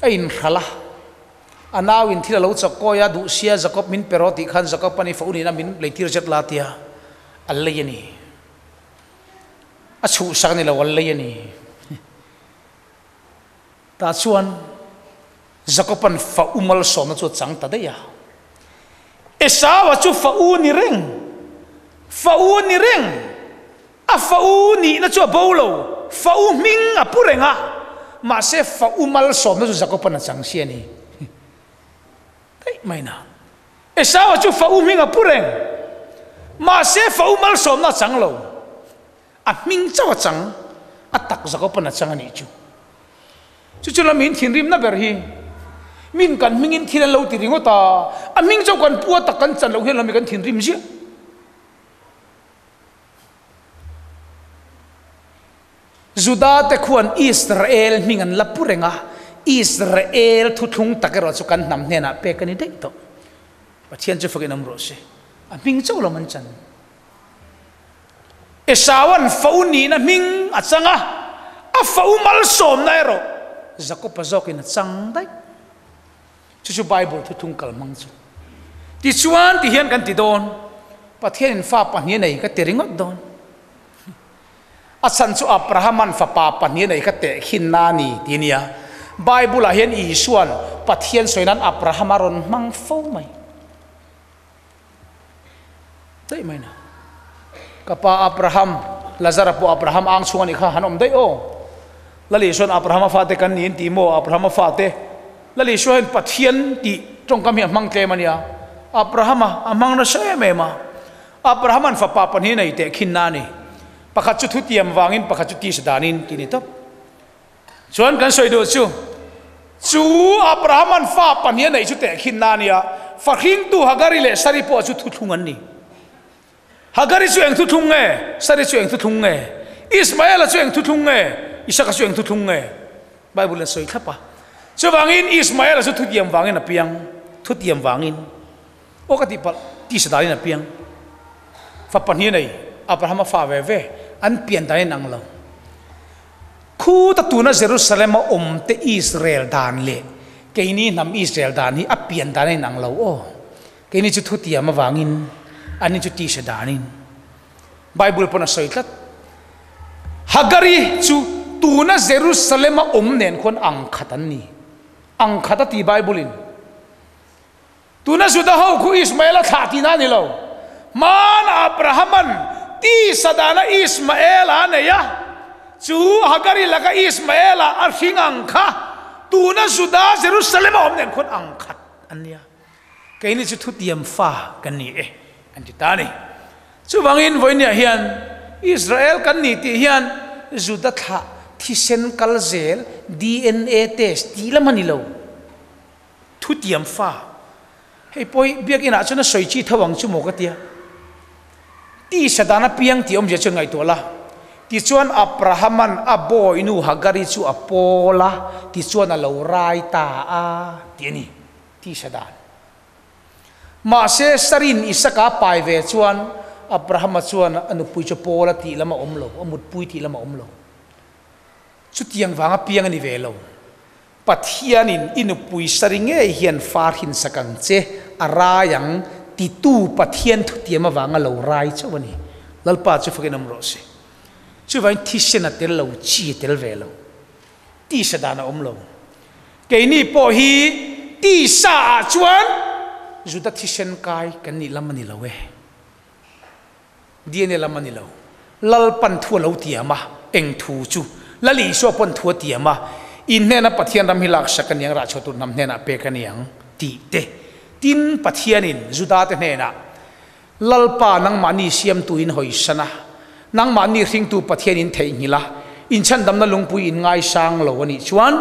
a inhralh a, a nauin thil a lo chawk kawi a, duh sia Jakob min pe rawh tih khan Jakob a ni fa u nihna min leitir zet la tia a lei a ni. A chhuhsak a ni lo, a lei a ni. Tah chuan Jakoban fa u malsawmna chu a chang ta daih a. Esau-a chu fa u ni reng, fa u ni reng, a fa u nihna chu a bo lo, fa u hming a pu reng a, mahse fa u malsawmna chu Jakoban a chang si a ni. Daih mai na. Esau-a chu fa u hming a pu reng, mahse fa u malsawmna a chang lo. A hming chauh a chang, a tak Jakoban a chang a nih chu. Chu chu la min thinrimna ber hi. Min kan hmingin thil an lo ti ringawt a, a hming chauh kan pu a tak kan chan loh hian lami kan thinrim ziah. Juda te khuan Israel hming an la pu reng a, Israel thuthlung tak erawh chu kan hnam hnenah pek a ni daih tawh. Pathian chu fakin awm rawh se. A hming chauh lo man chan. Esaua'n fa u nihna hming a chang a, a fa u malsawmna erawh Jakoba zawkin a chang daih. Chu chu Bible thuthung kal hmang chu. Tichuan ti hian kan ti dawn, Pathianin fa pahnih a nei ka ti ringawt dawn. A chhan chu Abrahama'n fapa pahnih a nei ka tehkhinna a ni ti a nia. Bible-ah hian Isua'n Pathian sawi nan Abrahama rawn hmang fo mai. Daih mai na. Ka pa Abraham, Lazara pawh Abraham ang chhung a nih kha han awm daih aw. Lal Isua'n Abrahama fate kan ni in ti maw? Abrahama fate. Lal Isua hian Pathian tih tawngkam hi a hmang tlem a nia. Abrahama a hmang nasa em em a. Abrahama'n fapa pahnih nei teh khinna a ni. Pakhat chu thutiam vangin pakhat chu tisa danin tih a ni tawp. Chuan kan sawi duh chu, chu Abrahama'n fa pahnih a neih chu tehkhinna a nia, fa hringtu Hagari leh Sari pawh chu thuthlung an ni. Hagari chu eng thuthlung nge? Sari chu eng thuthlung nge? Ismaela chu eng thuthlung nge? Isaka chu eng thuthlung nge? Bible in a sawi thlap a. Chuvangin Ismaela chu thutiam vangin a piang, thutiam vangin. Aw ka tih palh, tisa danin a piang. Fa pahnih a nei, Abrahama fa ve ve, an pian danin ang lo. Khuta tuna Jerusalem-a awmte Israel dan leh keini hnam Israel dan hi a pian dan a inang lo aw. Keini chu thutiam avangin, anni chu tisa danin. Bible pawn a sawi tlat. Hagari chu tuna Jerusalem-a awm nen khuan ang khat an ni. Ang khat a ti Bible-in. Tuna Juda ho khu Ismael a thlah tihna a ni lo. Hmaan Abrahaman tisa dana Ismael a nei a, chu Hagari laka Ismael a a hring ang kha tuna Juda Jerusalem a awm nen khuan ang khat an nia. Keini chu thutiam fa kan ni e an ti ta a ni. Chuvangin vawinia hian Israel kan ni tih hian Juda thlah thisen kal zel DNA test tih lam a ni lo. Thutiam fa, Hei pawh biakinah chuan a sawi chi tho ang chu maw ka tia. Tisa dan apiang tih awmzia chuan ngaihtuah la. Tichuan Abrahaman a bawinu Hagari chu a pawl a, tichuan a lo rai ta a ti a ni. Tisa dan. Mahse Sarin Isaka a pai ve chuan Abrahama chuan a nupui chu pawl a tih lam a awm lo, a mutpui tih lam a awm lo. Chutiang vang apiang a ni ve lo. Pathianin i nupui sari ngei hian far hinsak ang che, a rai ang, titu Pathian thutiam avanga lo rai chauh a ni. Lalpa chu fakin awm rawh se. Chuvangin thisen a tel lo, chi a tel ve lo. Tisa dan a awm lo. Keini pawh hi tisa ah chuan Juda thisen kai kan nih lam a ni lo e. DNA lam a ni lo. Lalpan thu a lo tiam a, eng thu chu? Lal Isua pawn thu a tiam a, In hnena Pathian ram hi laksak a niang, rahchhuah tur hnam hnenah pek a niang, tih te. Tin, Pathianin Judate hnenah, Lalpa nangmahni siamtu in hawisan a, nangmahni hringtu Pathian in theihnghilh a, inchhandamna lungpui in ngaisang lo a nih chuan,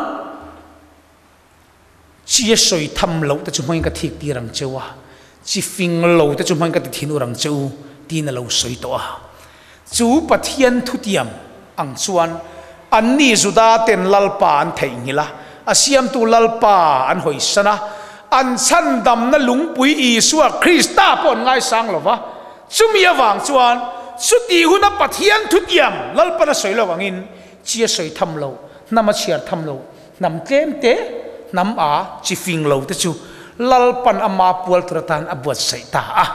Chi a sawi tham loh te chu hmangin ka thik tir ang cheu a, chi fing lo te chu hmangin ka ti thin ur ang che u, tiin a lo sawi tawh a. Chu Pathian thutiam ang chuan anni Juda ten Lalpa an theihnghilh a, a siamtu Lalpa an hawisan a, An chhandamna lungpui Isua Krista pawh an ngaisang lo va. Chumi avang chuan chutih huna Pathian thutiam Lalpan a sawi lo angin chi a sawi tham lo, hnam a chhiar tham lo, hnam tlem te, hnam a chi fing lo te chu Lalpan ama pual tur atan a buatsaih ta a.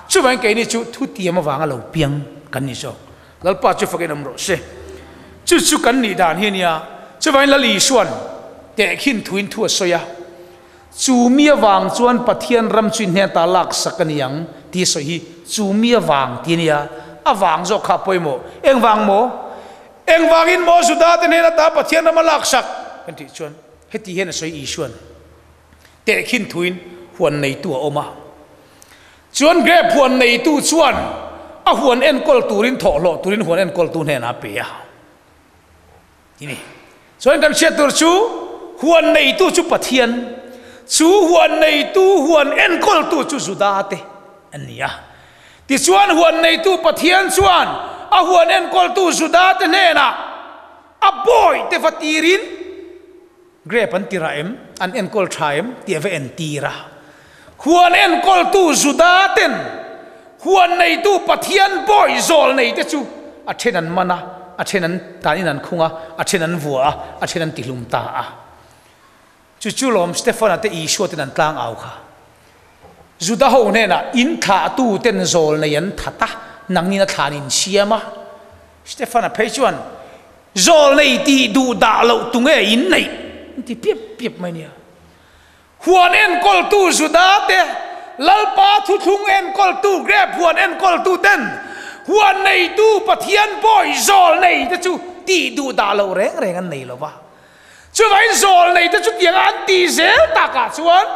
Chuvangin keini chu thutiam avanga lo piang kan ni zawk. Lalpa chu fakin awm rawh se. Chu chu kan nih dan hi a nia. Chuvangin Lal Isua'n tehkhin thuin thu a sawi a, Chu mi avang chuan Pathian ram chu in hnen ta laksak a ni ang tih a sawi hi chu mi avang tih a nia. A vang zawk kha a pawimawh. Engvang maw? Engvangin maw Juda te hnen ata Pathian ram a laksak? Kan tih chuan heti hian a sawi Isua'n tehkhin thuin huan neitu a awm a. Chuan grape huan neitu chuan a huan enkawl turin thawhhlawh turin huan enkawltu hnenah a pe a. Ti ni. Chuan kan hriat tur chu huan neitu chu Pathian, chu huan neitu huan enkawltu chu Juda te an ni a. Tichuan huan neitu Pathian chuan a huan enkawltu Juda te hnenah a bawi te va tirin Grape an tirah em? An enkawl tha em? tih a va entir a. Huan enkawltu Juda ten huan neitu Pathian bawi zawl nei te chu a then an man a, a then an tanin an khung a, a then an vua a, a then an tihlum ta a. Chu chu lawm Stefana te Isua ten an tlang au kha. Juda ho hnenah in thlahtu ten zawl nei an that a, nangnin a thlan in siam a. Stefana phei chuan Zawlnei tih duh dah loh tu nge in neih? An ti piap piap mai nia. Huan enkawltu Juda te, Lalpa thuthlung enkawltu Grep huan enkawltu ten huan neitu Pathian bawi zawlnei te chu tih duh dah loh reng reng an nei lo va. Chuvangin zawlnei te chutianga an tih zel takah chuan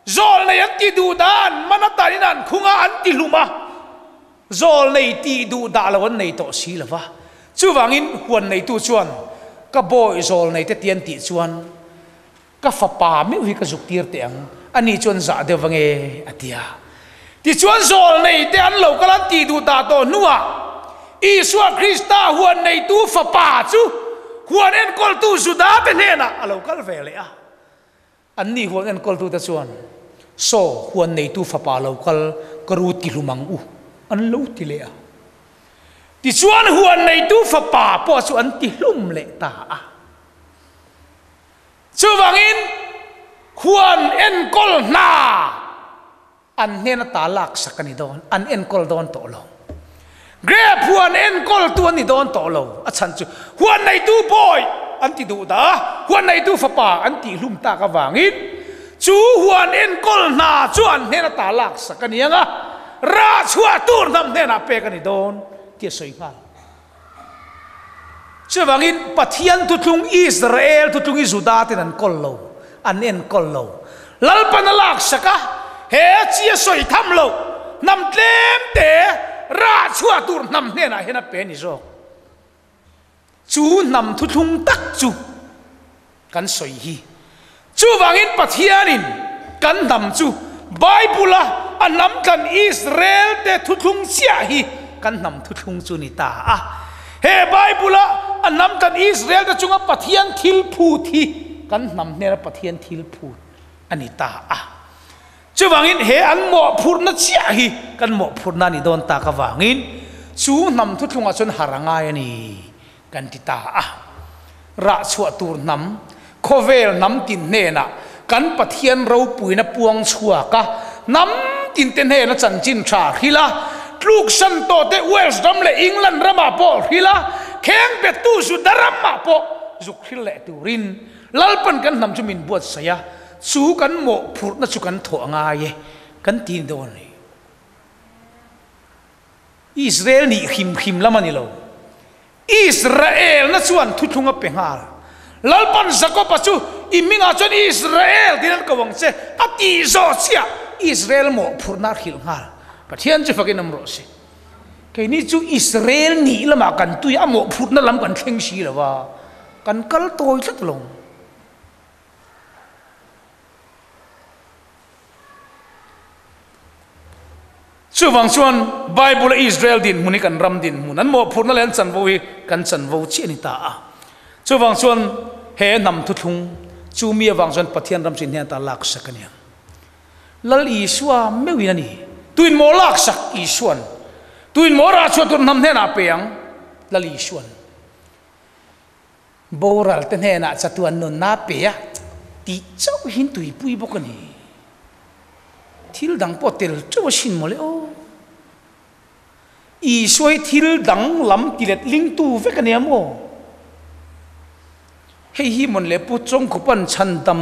zawlnei an ti duh dah an man atanin an khung a, an ti hlum a. Zawl nei tih duh dah lo an nei tawh si lo va, chuvangin huan neitu chuan ka bawi zawl nei te tian tih chuan ka fapa meuh hi ka zuk tir teh ang, ani chuan zah deuh va nge a ti a. Tichuan zawl nei te an lo kal an tih duh dah tawh hnuah Isua Krista huan neitu fapa chu huan enkawltu Juda te hnenah a lo kal ve leh a. Anni huan enkawltute chuan, Saw, huan neitu fapa lo kal ka ru ti hlum ang u, an lo ti leh a. Tichuan huan neitu fapa pawh chu an ti hlum leh ta a. Chuvangin huan enkawl hna An hnen ata laksak a ni dawn, an enkawl dawn tawh lo. Grape huan enkawltu an ni dawn tawh lo. A chhan chu huan neitu bawi an ti duh dah a, huan neitu fapa an tihhlum tak avangin chu huan enkawl hna chu an hnen ata laksak a ni ang a, rah chhuah tur hnam hnenah pek a ni dawn tih a sawi nghal. Chuvangin Pathian thuthlung Israel thuthlung hi Juda ten an kawl lo, an enkawl lo. Lalpan a laksak a, he chi a sawi tham lo, hnam tlem te rah chhuah tur hnam hnenah hian a pe a ni zawk. Chu hnam thuthlung tak chu kan sawi hi. Chuvangin Pathianin kan hnam chu Bible-a a hnam thlan Israel te thuthlung chiah hi kan hnam thuthlung chu ni ta a. He Bible-a a hnam thlan Israel te chunga Pathian thil phut hi kan hnam hnena Pathian thil phut a ni ta a. Chuvangin he an mawhphurhna chiah hi kan mawhphurhna a ni dawn tak avangin chu hnam thuthlungah chuan har a ngai a ni. Kan ti ta a. Rah chhuah tur hnam, khawvel hnam tin hnenah kan Pathian ropuina puang chhuak a, hnam tin te hnena chanchin tha hrilh a, tluksan tawh te Wales ram leh England ramah pawh hrilh a, kheng bettu Juda ramah pawh zuk hrilh leh turin Lalpan kan hnam chu min buatsaih a, chu kan mawhphurhna chu kan thawh a ngai e, kan ti ni dawn a ni. Israel nih hrim hrim lam a ni lo. Israel na chuan thuthlung a pe nghal. Lalpan Jakob-a chu i hmingah chuan Israel tiin an ko ang che a tih zawh chiah Israel mawhphurhna a hrilh nghal. Pathian chu fakin awm rawh se. Keini chu Israel nih lamah kan tui a, a mawhphurhna lam kan thleng si lo va, kan kal tawi tlat lo. Chuvang chuan Bible-a Israel dinhmun hi kan ram dinhmun, an mawhphurhna leh an chanvo hi kan chanvo chiah a ni ta a. Chuvang chuan he hnam thuthlung chu mi avang chuan Pathian ram chin hian ta laksak a ni ang. Lal Isua meuhin a ni. Tuin maw laksak Isuan? Tuin maw rah chhuah tur hnam hnenah pe ang? Lal Isuan. Boral te hnenah chatuan nunna pe a tih chauh hin tuipui bawk a ni. Thil dang pawh tel teuh a sin mawle aw. Isua hi thil dang lam ti let lingtu vek a nia maw? Hei hi mawn le Pu Chawngkhupa'n chhandam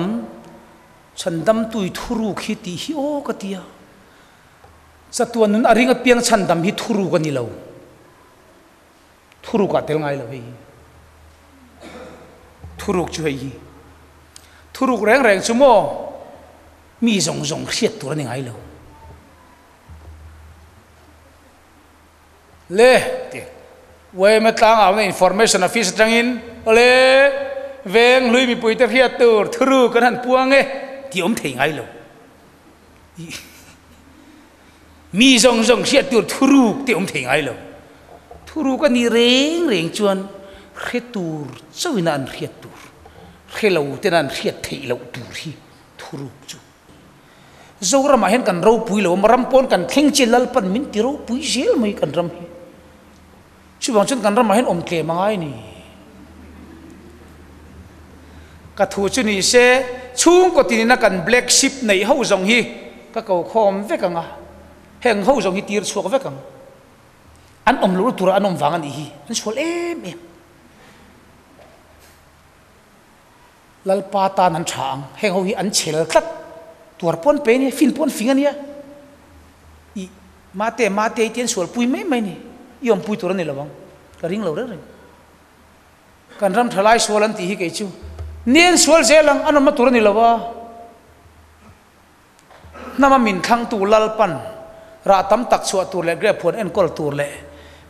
chhandamtui thuruk hi tih hi aw ka ti a. Chatuan nun a ring apiang chhandam hi thuruk a ni lo. Thuruk ah tel ngai lo hei hi. Thuruk chu hei hi. Thuruk reng reng chu maw mi zawng zawng hriat tur a ni ngai lo. Le ti yma tlangau na information office atangin awle veng hlui mipui te hriat tur thuru kan han puang e tih awm thei ngai lo. Mi zawng zawng hriat tur thuruk te awm thei ngai lo. Thuruk a nih reng reng chuan hre tur chauhin a an hriat tur, hre lo tena an hriat theih loh tur hi thuruk chu. Zoramah hian kan ropui lo a, ram pawn kan thleng chiah Lalpan min ti ropui zel mai kan ram hi. Chuvang chuan kan ramah hian awm tlem a ngai ni. Ka thu chu ni se, chhungkaw tinina kan black sheep neih ho zawng hi ka ko khawm vek ang a, heng ho zawng hi tir chhuak vek ang. An awm loh na turah an awm vang a nih hi, an sual em em. Lalpa tan an tha ang, heng ho hi an chhel tlat, tuar pawn pe ania, fin pawn fing ania, i mate mate i tian sual pui mai mai ni, i awmpui tur a ni lo ang, ka ring lo reng reng. Kan ram tha lai sual an tih hi kei chu nen sual zel ang, an awmna tur a ni lo a. Hnama min thlangtu Lalpan rah tam tak chhuah tur leh grape huan enkawl tur leh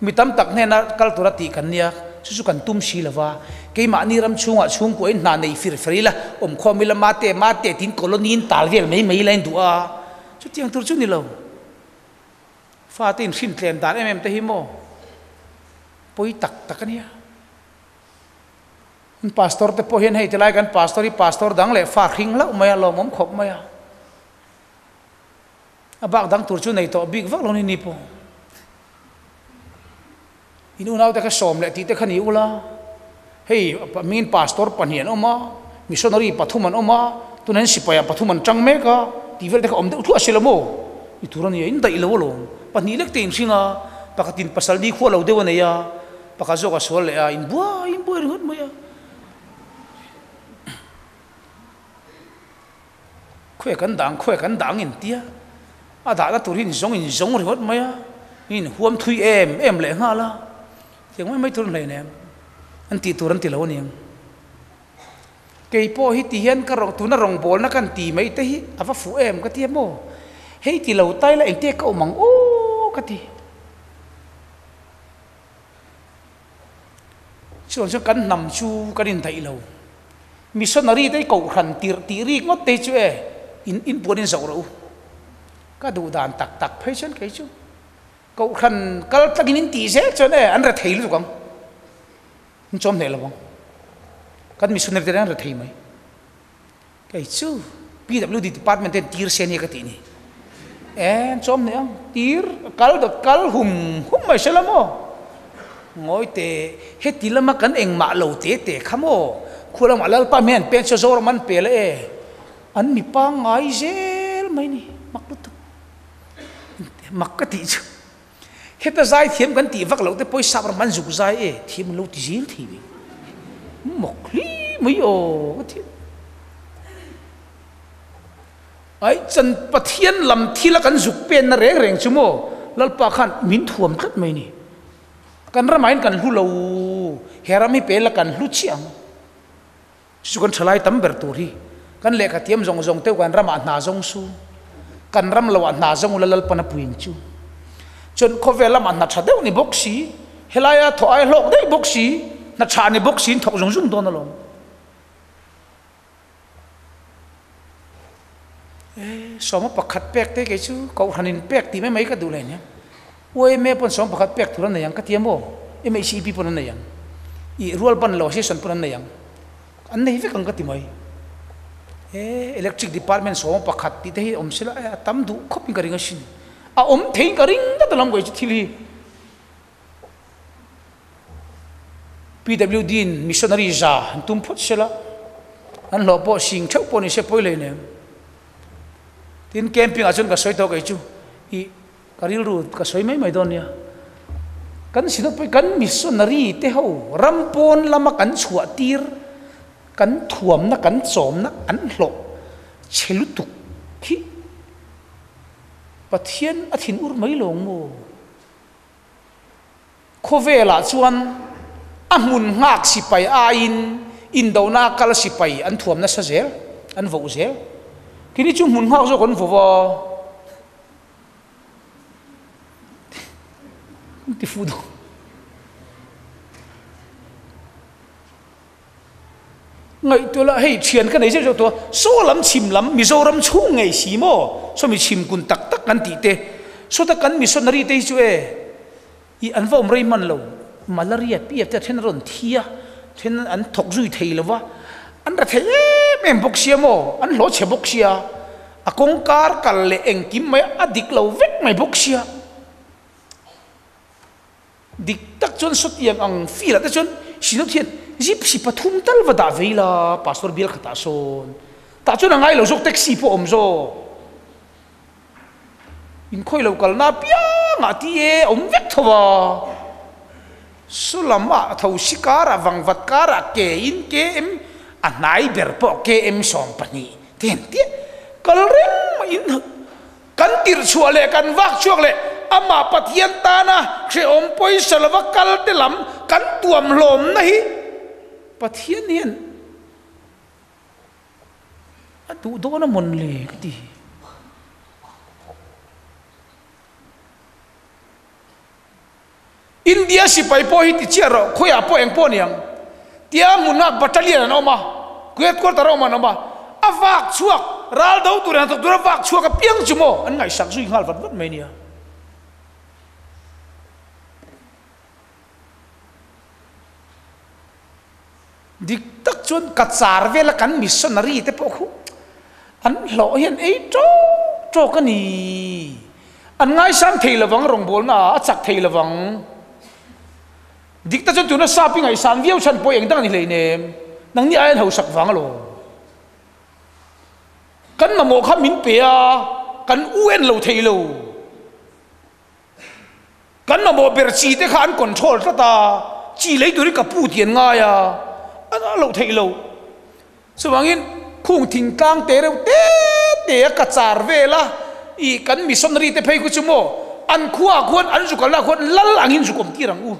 mi tam tak hnena kal tura tih kan nia, chu chu kan tum si lova, keimahni ram chhungah chhungkua in hna nei fir fer ila, awmkhawm ila mate mate tiin colony in tal vel mai mai ila in duh a, chutiang tur chu ni lo. Fate in hrin tlem dan em em te hi maw pawi tak tak a nia. An pastor te pawh hian hei tilai kan pastor hi pastor dang leh fa hring hlauh mai a, lawmawm khawp mai a. A bak dang tur chu nei tawh bik vak lo ni ni pawh. In unau te kha sawm leh tih te kha ni ula, hei mingin pastor pahnih an awm a, missionary pathum an awm a, tunah hian sipai ah pathum an tang mek a, tih vel te kha awm deuh thluah a si lo maw? Ni tur a nia, in daih lo alawm. Pahnih lek te in hring a, pakhatin pasal ni khua lo deuh a nei a, Pakhat zawk a sual leh a, in buai in buai ringawt mai a. Khawi kan dang, khawi kan dang in tia. A dahna tur hi in zawng in zawng ringawt mai a, in huam thui em em leh nghal a. Tiang mai mai tur an hlei nem. An tih tur an ti lo a niang. Kei pawh hi ti hian ka rawng tuna rawngbawlna kan ti mai te hi a va fuh em ka ti a maw. Hei ti lo tai la engte ka awm ang aw ka ti. Chuan chuan kan hnam chu kan indaih lo. Missionary te hi kohhran tirh tih rik ngawt te hi chu e in inpuan in zoh rawh u. Ka duh dan tak tak phei chuan kei chu kohhran kal tlakin in tih zel chuan e an re thei lutuk ang. In chawm hneh lo ang. Kan missionary te an re thei mai. Kei chu PWD department ten tir se ania ka tih ni. En chawm hneh ang tir kal dawt kal hum hum mai se la maw. Ngawi te heti lama kan engmah lo te te kha maw. Khu lamah Lalpa hmel an pen chu Zoram an pe la e. An mi pangngai zel mai ni mak lutuk. Mak ka tih chu. Heta zai thiam kan tih vak loh te pawisa ram an zuk zai e thiam an lo ti zel thei ve. Mawk hli mai aw ka ti. Ai chan Pathian lam thil a kan zuk pen na reng reng chu maw Lalpa khan min thuam tlat mai ni. Kan ramah hian kan hlu lo he ram hi pe la kan hlu chiah ang. Chu kan thalai tam ber tur hi kan lehkha thiam zawng zawng teuh kan ramah hna zawng su, kan ram loah hna zawng ula Lalpan a puiin chu. Chuan khawvel lamah hna tha deuh ni bawk si, helaia thawh ai hlawk daih bawk si, hna tha ni bawk siin thawk zung zung dawn alawm. E, sawma pakhat pek te kei chu kohhranin pek tih mai mai ka duh leh nia. Yma pawn sawm pakhat pek tur an nei ang ka ti a maw? MHCP pawn an nei ang. Ih rual ban lo association pawn an nei ang. An nei vek ang ka ti mai. He electric department 11 tih te hi awm sela a tam duh khawp in ka ring asin. A awm theiin ka ring tlat a lam ka chu thil hi. PWD in missionary za an tum phawt sela an hlawh pawh sing theuh pawh ni se pawi lei nem. Tin camping ah chuan ka sawi tawh kei chu i Ka rilru ka sawi mai mai dawn nia. Kan sinawt pawh hi kan missionary te ho ram pawn lama kan chhuah tir, kan thuamna, kan chawmna an hlawh che lutuk hi Pathian a thin ur mai lo ang maw? Khawvelah chuan a hmun nghak sipai aiin indona kal sipai an thuam nasa zel, an voh zel. Kini chu hmun nghak zawk an vo va. Ti fu dawn. Ngaihtuah la hei thian ka nei zeuh zeuh tawh a, saw lam chhim lam Mizoram chhung ngei si maw? Saw mi chhim kun tak tak kan tih te, sawta kan missionary te hi chu e i an va awm rei hman lo, malaria piap te a then a rawn thi a, then an thawk zui thei lo va, an ra thei em em bawk sia maw, an hlawh chhe bawk sia, a kawngkar kal leh engkim mai a dik lo vek mai bawk sia. Dik tak chuan sawtiang ang field ah te chuan Sinot hian gypsy pathum tal va dah vei la, pastor bial khatah sawn. Tah chuan a ngai lo zawk taxi pawh a awm zawk. Inkhawi lo kalna apiangah ti e a awm vek tho a. Saw lamah tho si karah vangvat karah ke in KM a hnai ber pawh KM 12 te han tia kal reng mai in Kan tirh chhuah leh kan vak chhuak leh amah Pathian tana hrehawm pawisa lova kal te lam kan tuam hlawmna hi Pathian hian a duh dawn a mawn le ka ti. India sipai pawh hi ti chiah rawh, khawiah pawh eng pawh a ni ang. Tia hmunhak battalion an awm a, headquarter a awm an awm a, a vak chhuak, ral do tur hnathawk tura vak chhuak apiang chu maw an ngaihsak zui nghal vat vat mai nia. Dik tak chuan ka char vela kan missionary te pawh khu an hlawh hian ei tawk tawk a ni. An ngaisang thei lovang rawngbawlna ah a chak thei lovang. Dik tak chuan tuna sap i ngaihsan viau chhan pawh eng dang a ni hleinem. Nangni ai an hausak vang alawm. Kan mamawh kha min pe a, kan u en lo thei lo. Kan mamawh ber chi te kha an control tlat a, chi lei turin ka pu tih an ngai a, a loh theih loh. Chuvangin khung thingtlang te reuh te te a ka char vel a, ih kan missionary te phei khu chu maw an khuaah khuan an zu kalnaah khuan lal angin zuk awm tir ang u.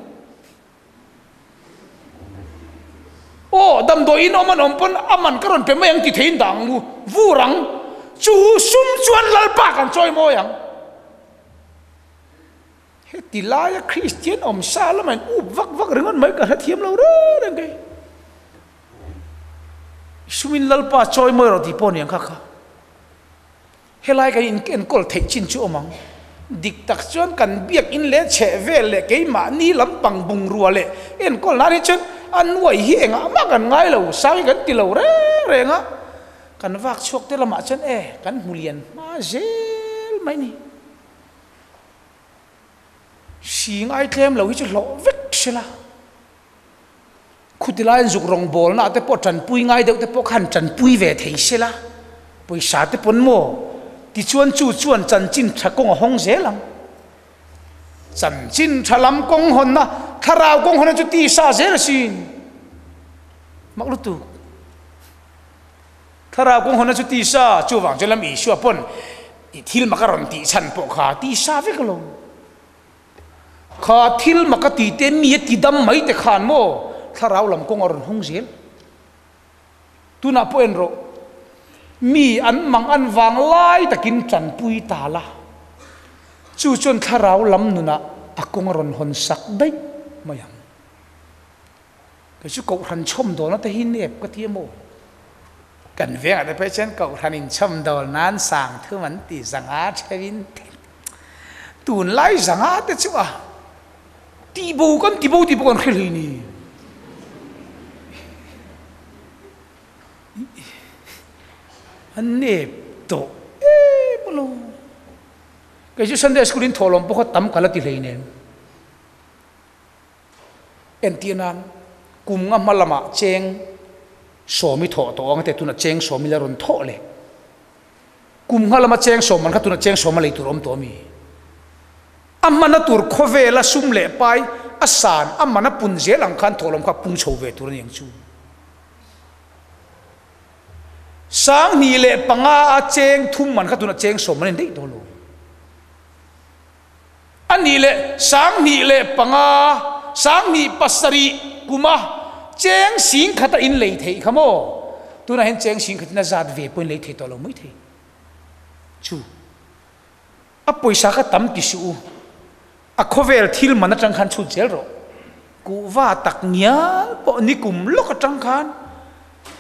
Aw damdawi in awm an awm pawn a man ka rawn pe mai ang ti theiin dah ang u, vur ang. Chu sum chuan Lalpa kan chawi mawi ang. Heti laia Kristian awm sa lama in up vak vak ringawt mai ka hrethiam lo reng reng kei. Sumin Lalpa chawi mawi rawh tih pawh ni ang kha kha. Helai kan in enkawl theih chin chu awm ang. Dik tak chuan kan biak in leh chheh vel leh keimahni lampang bungrua leh enkawl nan hi chuan a nuai hi engah mah kan ngai lo, sang hi kan ti lo reng reng a. Kan vak chhuak te lamah chuan e kan hmu lian hma zel mai ni. Hri ngai tlem lo hi chu hlawh vek hrela. Khuti laiin zuk rawngbawlna te pawh tanpui ngai deuh te pawh khan tanpui ve thei sela, pawisa te pawn maw? Tichuan chu chuan chanchin tha kawng a hawng zel ang. Chanchin tha lam kawng hawnna, thlarau kawng hawnna chu tisa zel asin. Mak lutuk. Thlarau kawng hawnna chu tisa, chuvang chuan lam Isua pawn i thil mak a rawn tih chhan pawh kha tisa vek alawm. Kha thil mak a ti te mi a ti dam mai te khan maw thlarau lam kawng a rawn hawng zel. Tunah pawh en rawh, mi an mang an vang lai takin tanpui ta la, chu chuan thlarau lam nunah a kawng a rawn hawn sak daih mai ang. Kei chu Kohhran chhawmdawlna te hi nep ka ti emaw? Kan vengah te phei chuan Kohhran in chhawmdawl nan sang thum an ti zanga theuhin tunlai zanga te chu a tihbo kan tibo tih pawh kan hre hlei ni. An nep tawh em lo. Kei chu Sunday School in thawhlawm pawh kha tam ka la ti hleinem. Entir nan kum nga hma lamah cheng sawmi thawh tawh ang te tunah cheng sawmi la rawn thawh leh. Kum nga lama cheng sawm man kha tunah cheng sawma lei tur a awm tawh a mi? A hmana tur khawvela sum leh pai a san a man a pun zel ang khan thawhlawm kha pung chho ve tur a ni ang chu. 2005 a cheng thum man kha tunah cheng sawm an en daih tawh lo. A nih leh 2005, 2007 kuma cheng sing khata in lei theih kha maw? Tunah hian cheng sing khatin a zat ve pawhin lei thei tawh lo mai thei. Chu a pawisa kha tam ti suh u. A khawvel thil man atang khan chhut zel rawh. Kuhva tak ngial pawh nikum lawk atang khan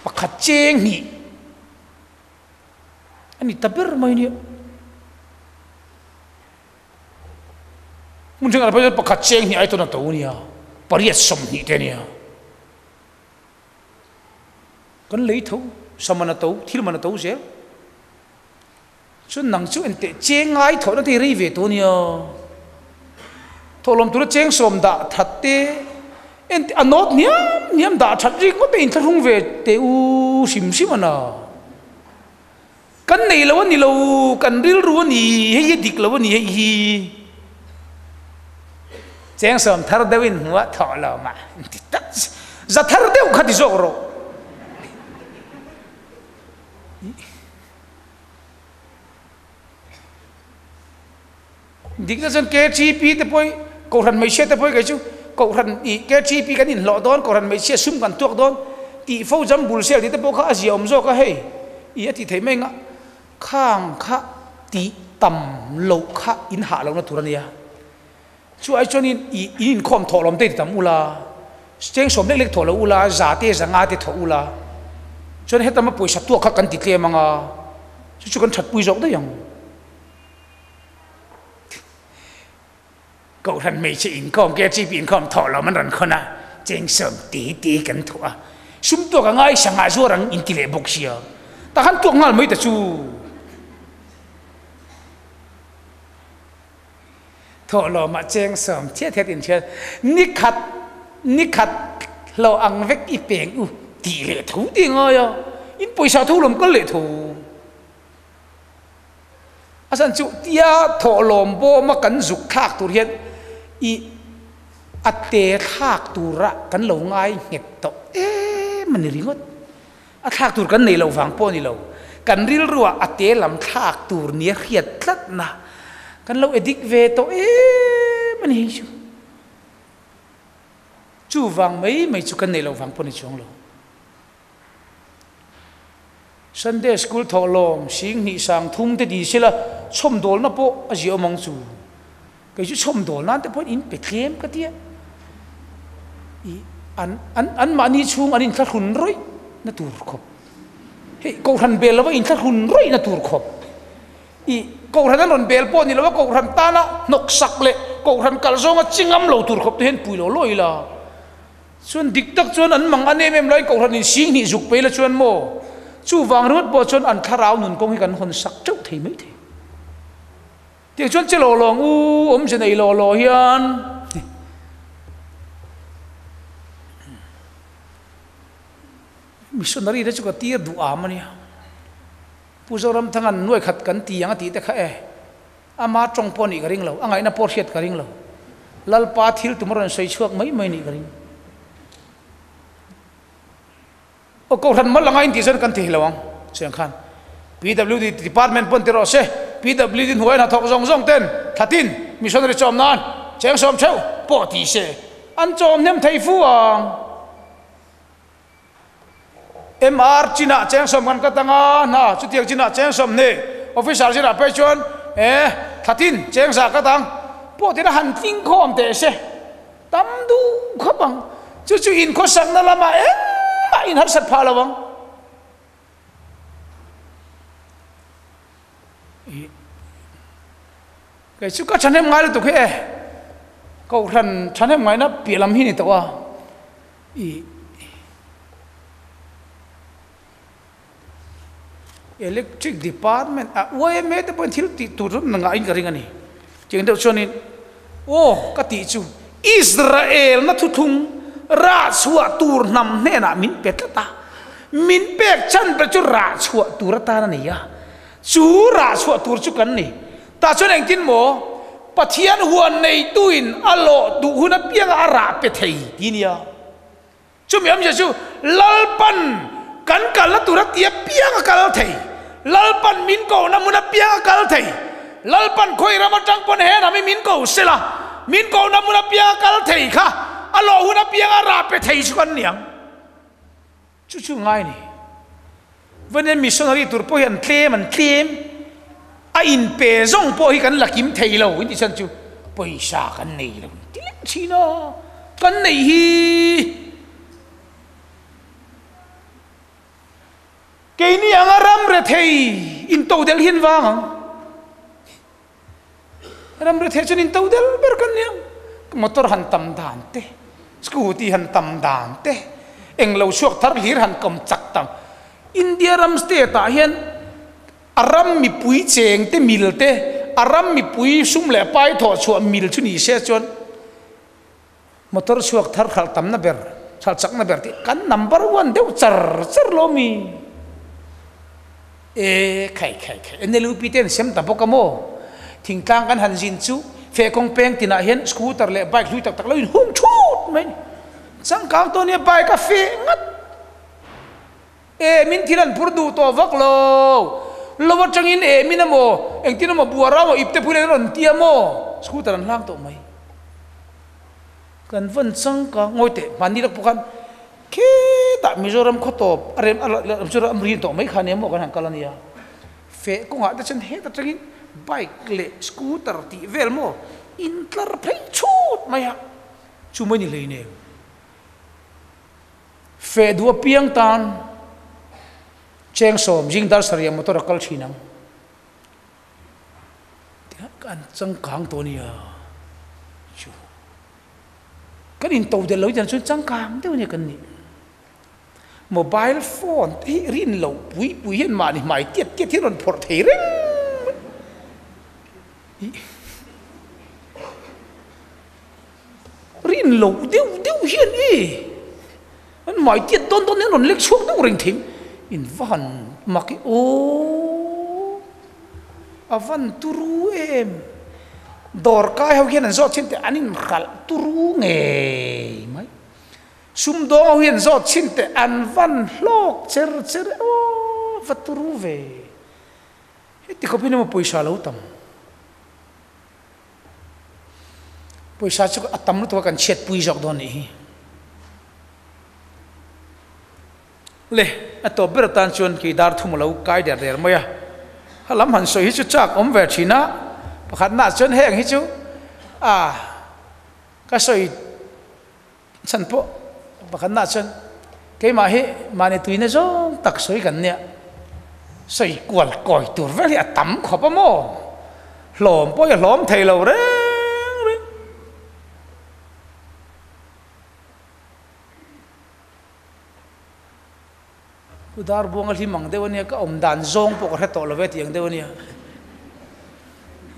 pakhat cheng hnih a ni ta ber mai nia. Hmun thenkhat ah pawh chuan pakhat cheng hnih ai tawn a to nia, pariat 20 te nia. Kan lei tho, saman a to, thil man a to zel. Chuan nang chu engteh cheng ngai thawhna te hi rei ve tawh ania. Thawhlawm tura cheng sawm dah that te, engteh a nawt hniam hniam dah that rik ngawt te inthlahrung ve teh u hrim hrim a na. Kan nei lo a ni lo, kan rilru a ni, hei hi dik lo a ni hei hi. Cheng sawm thar deuh in hmuh a thawhlawm a ti tak za thar deuh kha ti zawk rawh. Dikna chuan KTP te pawh hi Kohhran hmeichhia te pawh hi kei chu Kohhran ih KTP kan inhlawh dawn Kohhran hmeichhia sum kan tuak dawn tih fo jam bul sel tih te pawh kha a zia awm zawk a hei ih a tih theih mai ang a khang kha tih tam loh kha in hah lohna tur a nia chu ai chuan in ih in inkhawm thawh lawm te ti tam ula cheng sawm lek lek thawh lo ula za te zanga te thawh ula chuan hetama pawisa tuak kha kan ti tlem ang a chu chu kan thatpui zawk daih ang. Kohhran hmeichhe inkhawm KGP inkhawm thawh lo an rawn khawn a, cheng sawm ti ti kan thuah a, sum tuak a ngai sangah zuar ang inti leh bawk sia, tah khan tuak nghal mai ta chu. Thawh lawmah cheng sawm thiat hiat inhriat nikhat nikhat hlawh ang vek i peng u tih leh tho ti ngai a, in pawisa tho lawm kal leh tho. A chhan chu tia thawhlawm bawma kan zuk thlak tur hian i a te thlak tura kan lo ngai nghet tawh em a ni ringawt. A thlak tur kan nei lo vang pawh a ni lo. Kan rilruah a te lam thlak tur nia hriat tlatna kan lo edik ve tawh em a ni hei chu. Chuvang mai mai chu kan nei lo vang pawh a ni chuang lo. Sunday School thawhlawm 20 30 te ti sela chhawmdawlna pawh a ziah awm ang chu. Kei chu chhawmdawl nan te pawhin in pe tlem ka tia. I an an an mahni chhung an inthlahrun rawih na tur khawp. Hei kohhran bel lova inthlahrun rawih na tur khawp. I kohhran an rawn bel pawh ni lova kohhran tana hnawksak leh kohhran kal zawnga chi ngam lo tur khawp te hian pui lo lawi ila. Chuan dik tak chuan an mang an em em laiin Kohhran in 20,000 zuk pei la chuan maw? Chuvang ringawt pawh chuan an thlarau nun kawng hi kan hawn sak teuh thei mai thei. Tiang chuan che law law ang u, awmze nei law law hian. Missionary te chu ka tir duh am a nia. Pu Zoramthanga'n nuai khat kan ti ang a tih te kha e. Ama tawng pawh nih ka ring lo, a ngaihna pawh hriat ka ring lo. Lalpa thil tum a rawn sawi chhuak mai mai nih ka ring. Aw Kohhran mal anga intih chuan kan thei lo ang, chuan khan PWD department pawn ti rawh se, PWD hnuai hnathawk zawng zawng ten thatin missionary chawm nan cheng sawm theuh pawh ti se an chawm hnem thei fu ang. MR chinah cheng sawm kan kat anga hna chutiang chinah cheng 20 officer chinah phei chuan eh thatin cheng za kat ang pawh tina han tling khawm teh se tam duh khawp ang chu chu inkhawsakna lamah engmah in harsat phah lo ang. Kei chu ka thahnem ngai lutuk hi e Kohhran thahnem ngaihna piah lam hi ni tawh a. I. Electric department ah yma te pawhin thil tih tur chu ngah in ka ring a ni. Tiang deuh chuanin aw ka tih chu Israel na thuthlung rah chhuah tur hnam hnenah min pe tlat a, min pek chhan ber chu rah chhuah tur atan a ni a, chu rah chhuah tur chu kan ni. Tah chuan engtin maw Pathian huan neituin a lawh duh hun apianga a rah pe thei ti nia. Chumi awmzia chu Lalpan kan kalna tur a ti apiang a kal thei, Lalpan min kohna hmun apiang a kal thei, Lalpan khawi ram atang pawn he ram hi min ko sela, min kohna hmun apiang a kal thei kha a lawh hun apiang a rah pe thei chu kan ni ang. Chu chu ngai ni. Vawin missionary tur pawh hi an tlem an tlem, a inpe zawng pawh hi kan la kim thei lo in tih chhan chu pawisa kan nei lo ti lek thin a, kan neih hi keini anga ram rethei intodelh hi an vang ang. Ram rethei chuan in to del ber kan nia, motor han tam dan te, scooty han tam dan te, englo chhuak thar hlir han kawm chak tam. India ram state ah hian a ram mipui cheng te mil te, a ram mipui sum leh pai thawh chhuah mil chu ni se chuan motor chhuak thar khalh tamna ber, khalh chakna ber tih kan number one deuh char char lo mi? E khai khai khai, NLUP te an sem ta bawk a maw? Thingtlang kan han zin chu fehkawng peng tinah hian scooter leh bike hlui tak tak lo in hung thut mai a ni. Changkang tawh nia bike a feh ngat. E min thil an phur duh tawh vak lo. Lo atangin e min emaw engtin emaw buara emaw ipte pui leh rawn tia maw scooter an hlang tawh mai. Kan vawn changkang ngawi teh hmanni lak pawh khan khitah Mizoram khaw tawp a rem a chu ram rin tawh mai kha nia maw kan han kal a nia. Feh kawngah te chuan heta tangin bike leh scooter tih vel maw intlar phei chhut mai a chu mai ni hleinem. Feh duh apiang tan Chengsawm zing dar sarih ah motor a kal thin ang. Kan changkang tawh ania chu kan in to del lo hian chuan changkang deuh ania kan nih. Mobile phone te hi rin loh pui pui hian mahni hmai tiat tiat hi rawn phawrh thei reng mai. Rin loh deuh deuh hian e an hmai tiat dawn dawn hian rawn lek chhuak deuh reng thei in va han mak i aw a van turu em dawr kai ho hian an zawt chhin teh an inhralh turu ngei mai sumdawng ho hian zawt chhin teh an van hlawk cher cher e aw va turu ve heti khawpin emaw pawisa lo tam. Pawisa chu a tam lutuk a kan chhiatpui zawk dawn nih hi. Le, a tawp ber atan chuan kei dar thum a lo kai der der mai a. Ha lam han sawi hi chu chak awm ve thin a, pakhatnaah chuan heng hi chu a ka sawi Chhan pawh pakhatnaah chuan keimah hi mahni tuina zawng tak sawi kan nia, sawi kual kawi tur vel hi a tam khawp a maw? Hlawm pawh hi a hlawm thei lo reng reng. Pu Darbuanga hlim ang deuh a nia, ka awm dan zawng pawh ka hre tawh lo ve tih ang deuh a nia.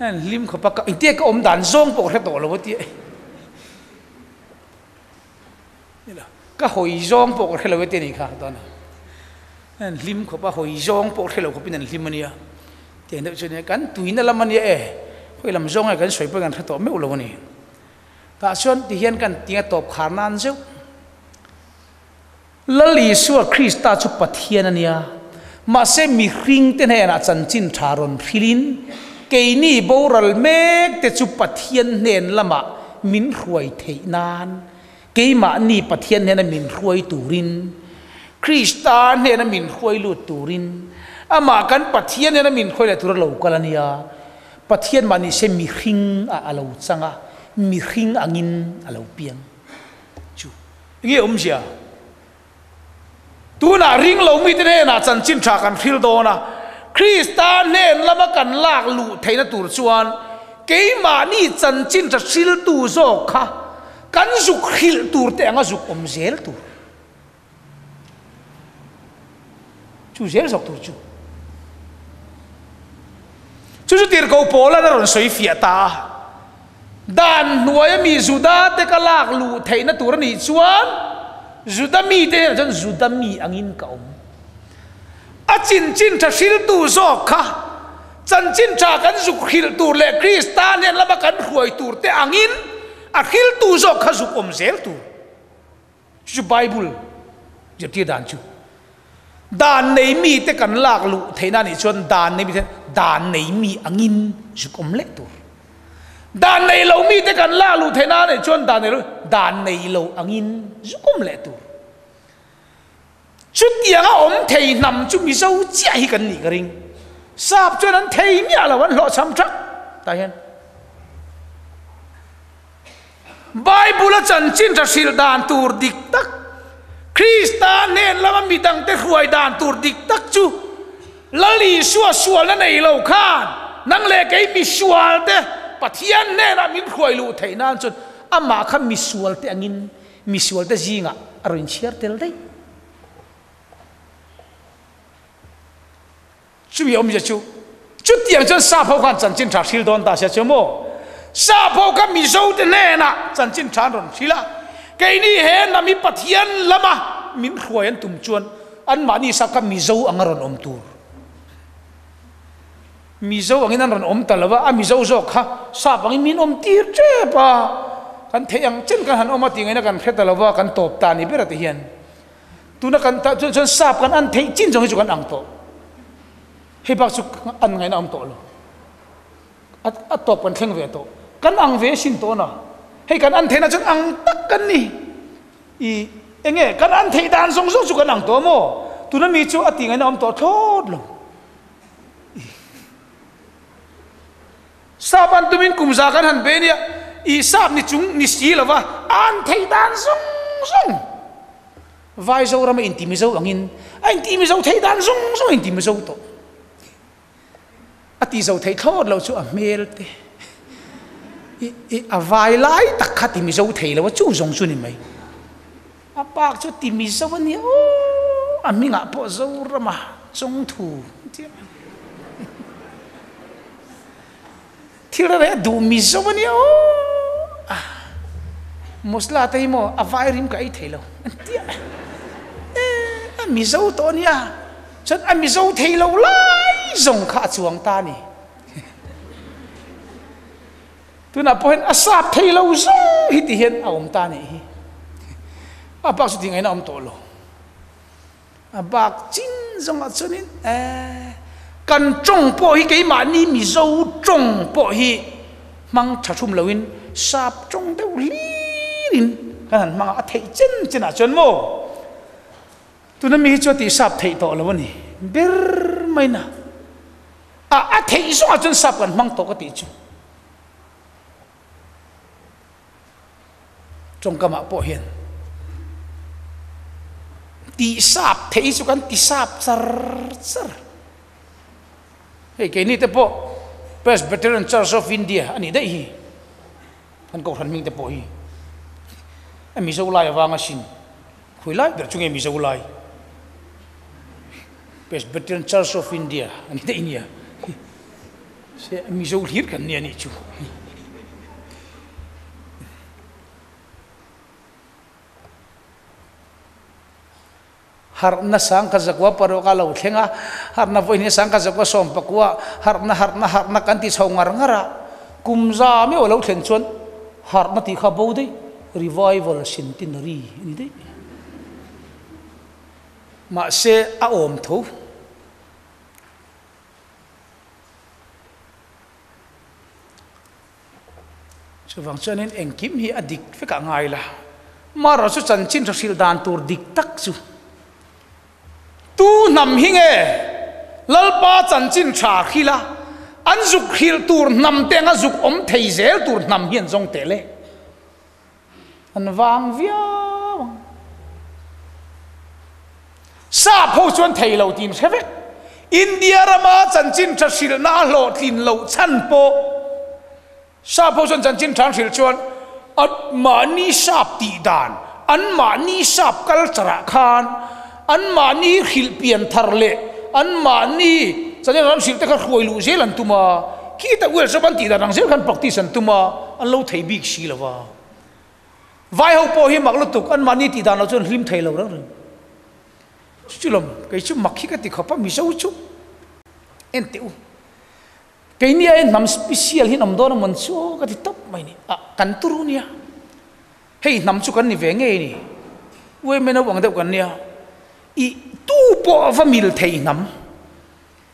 An hlim khawp a, engtia ka awm dan zawng pawh ka hre tawh lo a tia. Ka hawi zawng pawh ka hre lo e tia ni kha tana. An hlim khawp a, hawi zawng pawh hre lo khawpin an hlim a nia. Tiang deuh chu a nia, kan tuina lam a nia e, hawi lam zawng nge kan sawi pawh kan hre tawh meuh lo a ni. Tah chuan tihian kan tinga tawp khar nan zeuh. Lal Isua Krista chu Pathian a nia, mahse mihringte hnenah chanchin tha rawn hrilhin, keini boral mekte chu Pathian hnen lamah min hruai theih nan, keimahni Pathian hnena min hruai turin, Krista hnena min hruai lut turin, amah kan Pathian hnena min hruai leh tura lo kal a nia. Pathian mah nise mihring ah a lo chang a, mihring angin a lo piang chu. Nge awmzia? Tunah ring lo mite hnenah chanchin tha kan hril dawn a, Krista hnen lama kan lak luh theihna tur chuan keimahni chanchin tha hriltu zawk kha kan zuk hrilh tur te anga zuk awm zel tur. Chu zel zawk tur chu. Tirhkoh Paula'n a rawn sawi fiah ta a, Dan hnuaia mi Juda te ka lak luh theihna tur a nih chuan Juda mite hnenah chuan Juda mi angin ka awm. A chinchin tha hriltu zawk kha chanchin tha kan zuk hrilh tur leh Krista hnen lama kan hruai tur te angin a hriltu zawk kha zuk awm zel tur. Chu chu Bible zirtir dan chu. Dan nei mite kan lak luh theihna nih chuan dan nei mite dan nei mi angin zuk awm leh tur. Dan nei lo mite kan lak luh theihna nih chuan dan nei lo dan nei lo angin zuk awm leh tur. Chutianga awm thei hnam chu Mizo chiah hi kan nih ka ring. Sap chuan an thei miah lo an hlawhchham thak tah hian. Bible-a chanchin tha hrilh dan tur dik tak, Krista hnen lama mi dangte hruai dan tur dik tak chu Lal Isua sualna nei lo khan nang leh kei misualte Pathian hnenah min hruai luh theih nan chuan amah kha misualte angin misualte zingah a rawn inchhiar tel daih. Chumi awmzia chu, chutiang chuan sap ho khan chanchin tha hril dawn ta sia chu maw? Sap ho kha Mizo te hnenah chanchin tha an rawn hril a, keini he hnam hi Pathian lama min hruai an tum chuan anmahni sap kha Mizo anga rawn awm tur. Mizo angin an rawn awm ta lo a, a Mizo zawk kha sap angin min awm tir tep a, kan theih ang chen kan han awm a tih ngaihna kan hre ta lo va, kan tawp ta ni ber a ti hian. Tuna kan tah chuan chuan sap kan an theih chin zawng hi chu kan ang tawh. Hei bak chu an ngaihna awm tawh lo. A a tawp kan thleng ve tawh. Kan ang ve sin tawh na. Hei kan an theihna chuan ang tak kan ni. I enge kan an theih dan zawng zawng chu kan ang tawh maw? Tuna mi chu a tih ngaihna awm tawh thlawt lo. Sap an tumin kum za kan han be nia, i sap ni chung ni si lova an theih dan zawng zawng Vai Zoram a inti Mizo angin a inti Mizo theih dan zawng zawng a inti Mizo tawh. A ti zo theih thlawt lo chu a hmel te i i a vai lai tak kha ti Mizo thei lo a chu zawng chu ni mai. A bak chu ti Mizo a nia aw, a hmingah pawh Zorama Chawngthu tia thil reng reng a duh Mizo a nia aw, ah Mosla te hi maw a vai rim ka ei thei lo an tia e a Mizo tawh a nia chuan a Mizo thei lo lai zawng kha a chuang ta a ni. Tunah pawh hian a sap thei lo zawng hi ti hian a awm ta a nih hi. A bak chu tih ngaihna a awm tawh lo. A bak chin zawngah chuanin eh kan tawng pawh hi keimahni Mizo tawng pawh hi hmang tha hrum loin sap tawng deuh hlirin kan han hmang a, a theih chen chenah chuan maw tuna mi hi chu a tih sap theih tawh lo a ni ber mai na. A a theih zawngah chuan sap kan hmang tawh ka tih chu. Tawngkamah pawh hian tih sap theih chu kan ti sap char char. Hei keini te pawh Presbyterian Church of India a nih daih hi. Kan kohhran hming te pawh hi a Mizo lai avanga sin. Khawi lai ber chu nge Mizo lai? Presbyterian Church of India a ni daih nia. Se Mizo hlir kan nia nih chu. Harhna sangkhat zakua paruk a lo thleng a, harhna vawiin hi sangkhat zakua sawm pakua, harhna harhna harhna kan ti chho ngar ngar a, kum za meuh a lo thlen chuan harhna tih kha bo daih, revival centenary a ni daih. Mahse a awm tho. Chuvang chuanin engkim hi a dik vekah ngai la. Marawh chu chanchin tha hrilh dan tur dik tak chu tu hnam hi nge Lalpa chanchin tha hrilh a, an zuk hrilh tur hnam te anga zuk awm thei zel tur hnam hi an zawng teh le. An vang viau ang. Sap ho chuan thei lo tiin hre vek. India rama chanchin tha hrilhna a hlawhtlin loh chhan pawh sap ho chuan chanchin tha an hrilh chuan an mahni sap tih dan, an mahni sap culture ah khan an mahni hrilh pian thar leh an mahni chanchin tha an hrilh te kha hruai luh zel an tum a. Khitah Welsh ram an tih dan ang zel khan practice an tum a, an lo thei bik si lo va. Vai ho pawh hi mak lutuk, anmahni tih dan lo chu an hlim thei lo reng reng. Chulawm, kei chu mak hi ka ti khawp a, Mizo chu en teh u. Keini aiin hnam special hi an awm dawn a mawn chu aw ka ti tawp mai ni. Ah, kan turu nia. Hei hnam chu kan ni ve ngei ni. Uaime naupang deuh kan nia. Ih, tu pawh va mil thei hnam.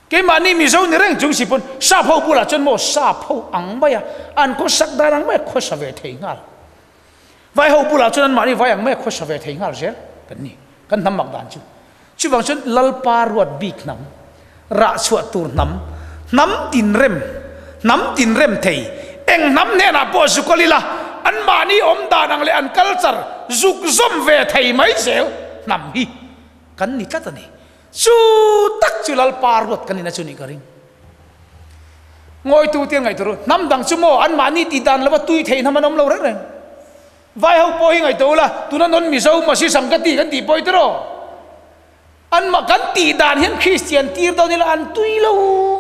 Keimahni Mizo ni reng chung si pawn sap ho bulah chuan maw sap ho ang mai a, an khawsak dan ang mai a khawsa ve thei nghal. Vai ho bulah chuan anmahni vai ang mai a khawsa ve thei nghal zel kan ni, kan hnam mak dan chu. Chuvang chuan Lalpa ruat bik hnam, rah chhuah tur hnam, hnam tinrem, hnam tinrem thei, eng hnam hnenah pawh zuk a lila anmahni awm dan ang leh an culture zuk zawm ve thei mai zel hnam hi kan ni tlat a ni. Chu tak chu Lalpa ruat kan nihna chu nih ka ring. Ngawitu te an ngaihtuah ru, hnam dang chu maw anmahni tih dan lova tui thei hnam an awm lo reng reng. Vai ho pawh hi ngaihtuah ula, tuna non Mizo Masi Sangkati kan tih pawh hi tiraw? Anmah kan tih dan hian Kristian tir dawn ila an tui lo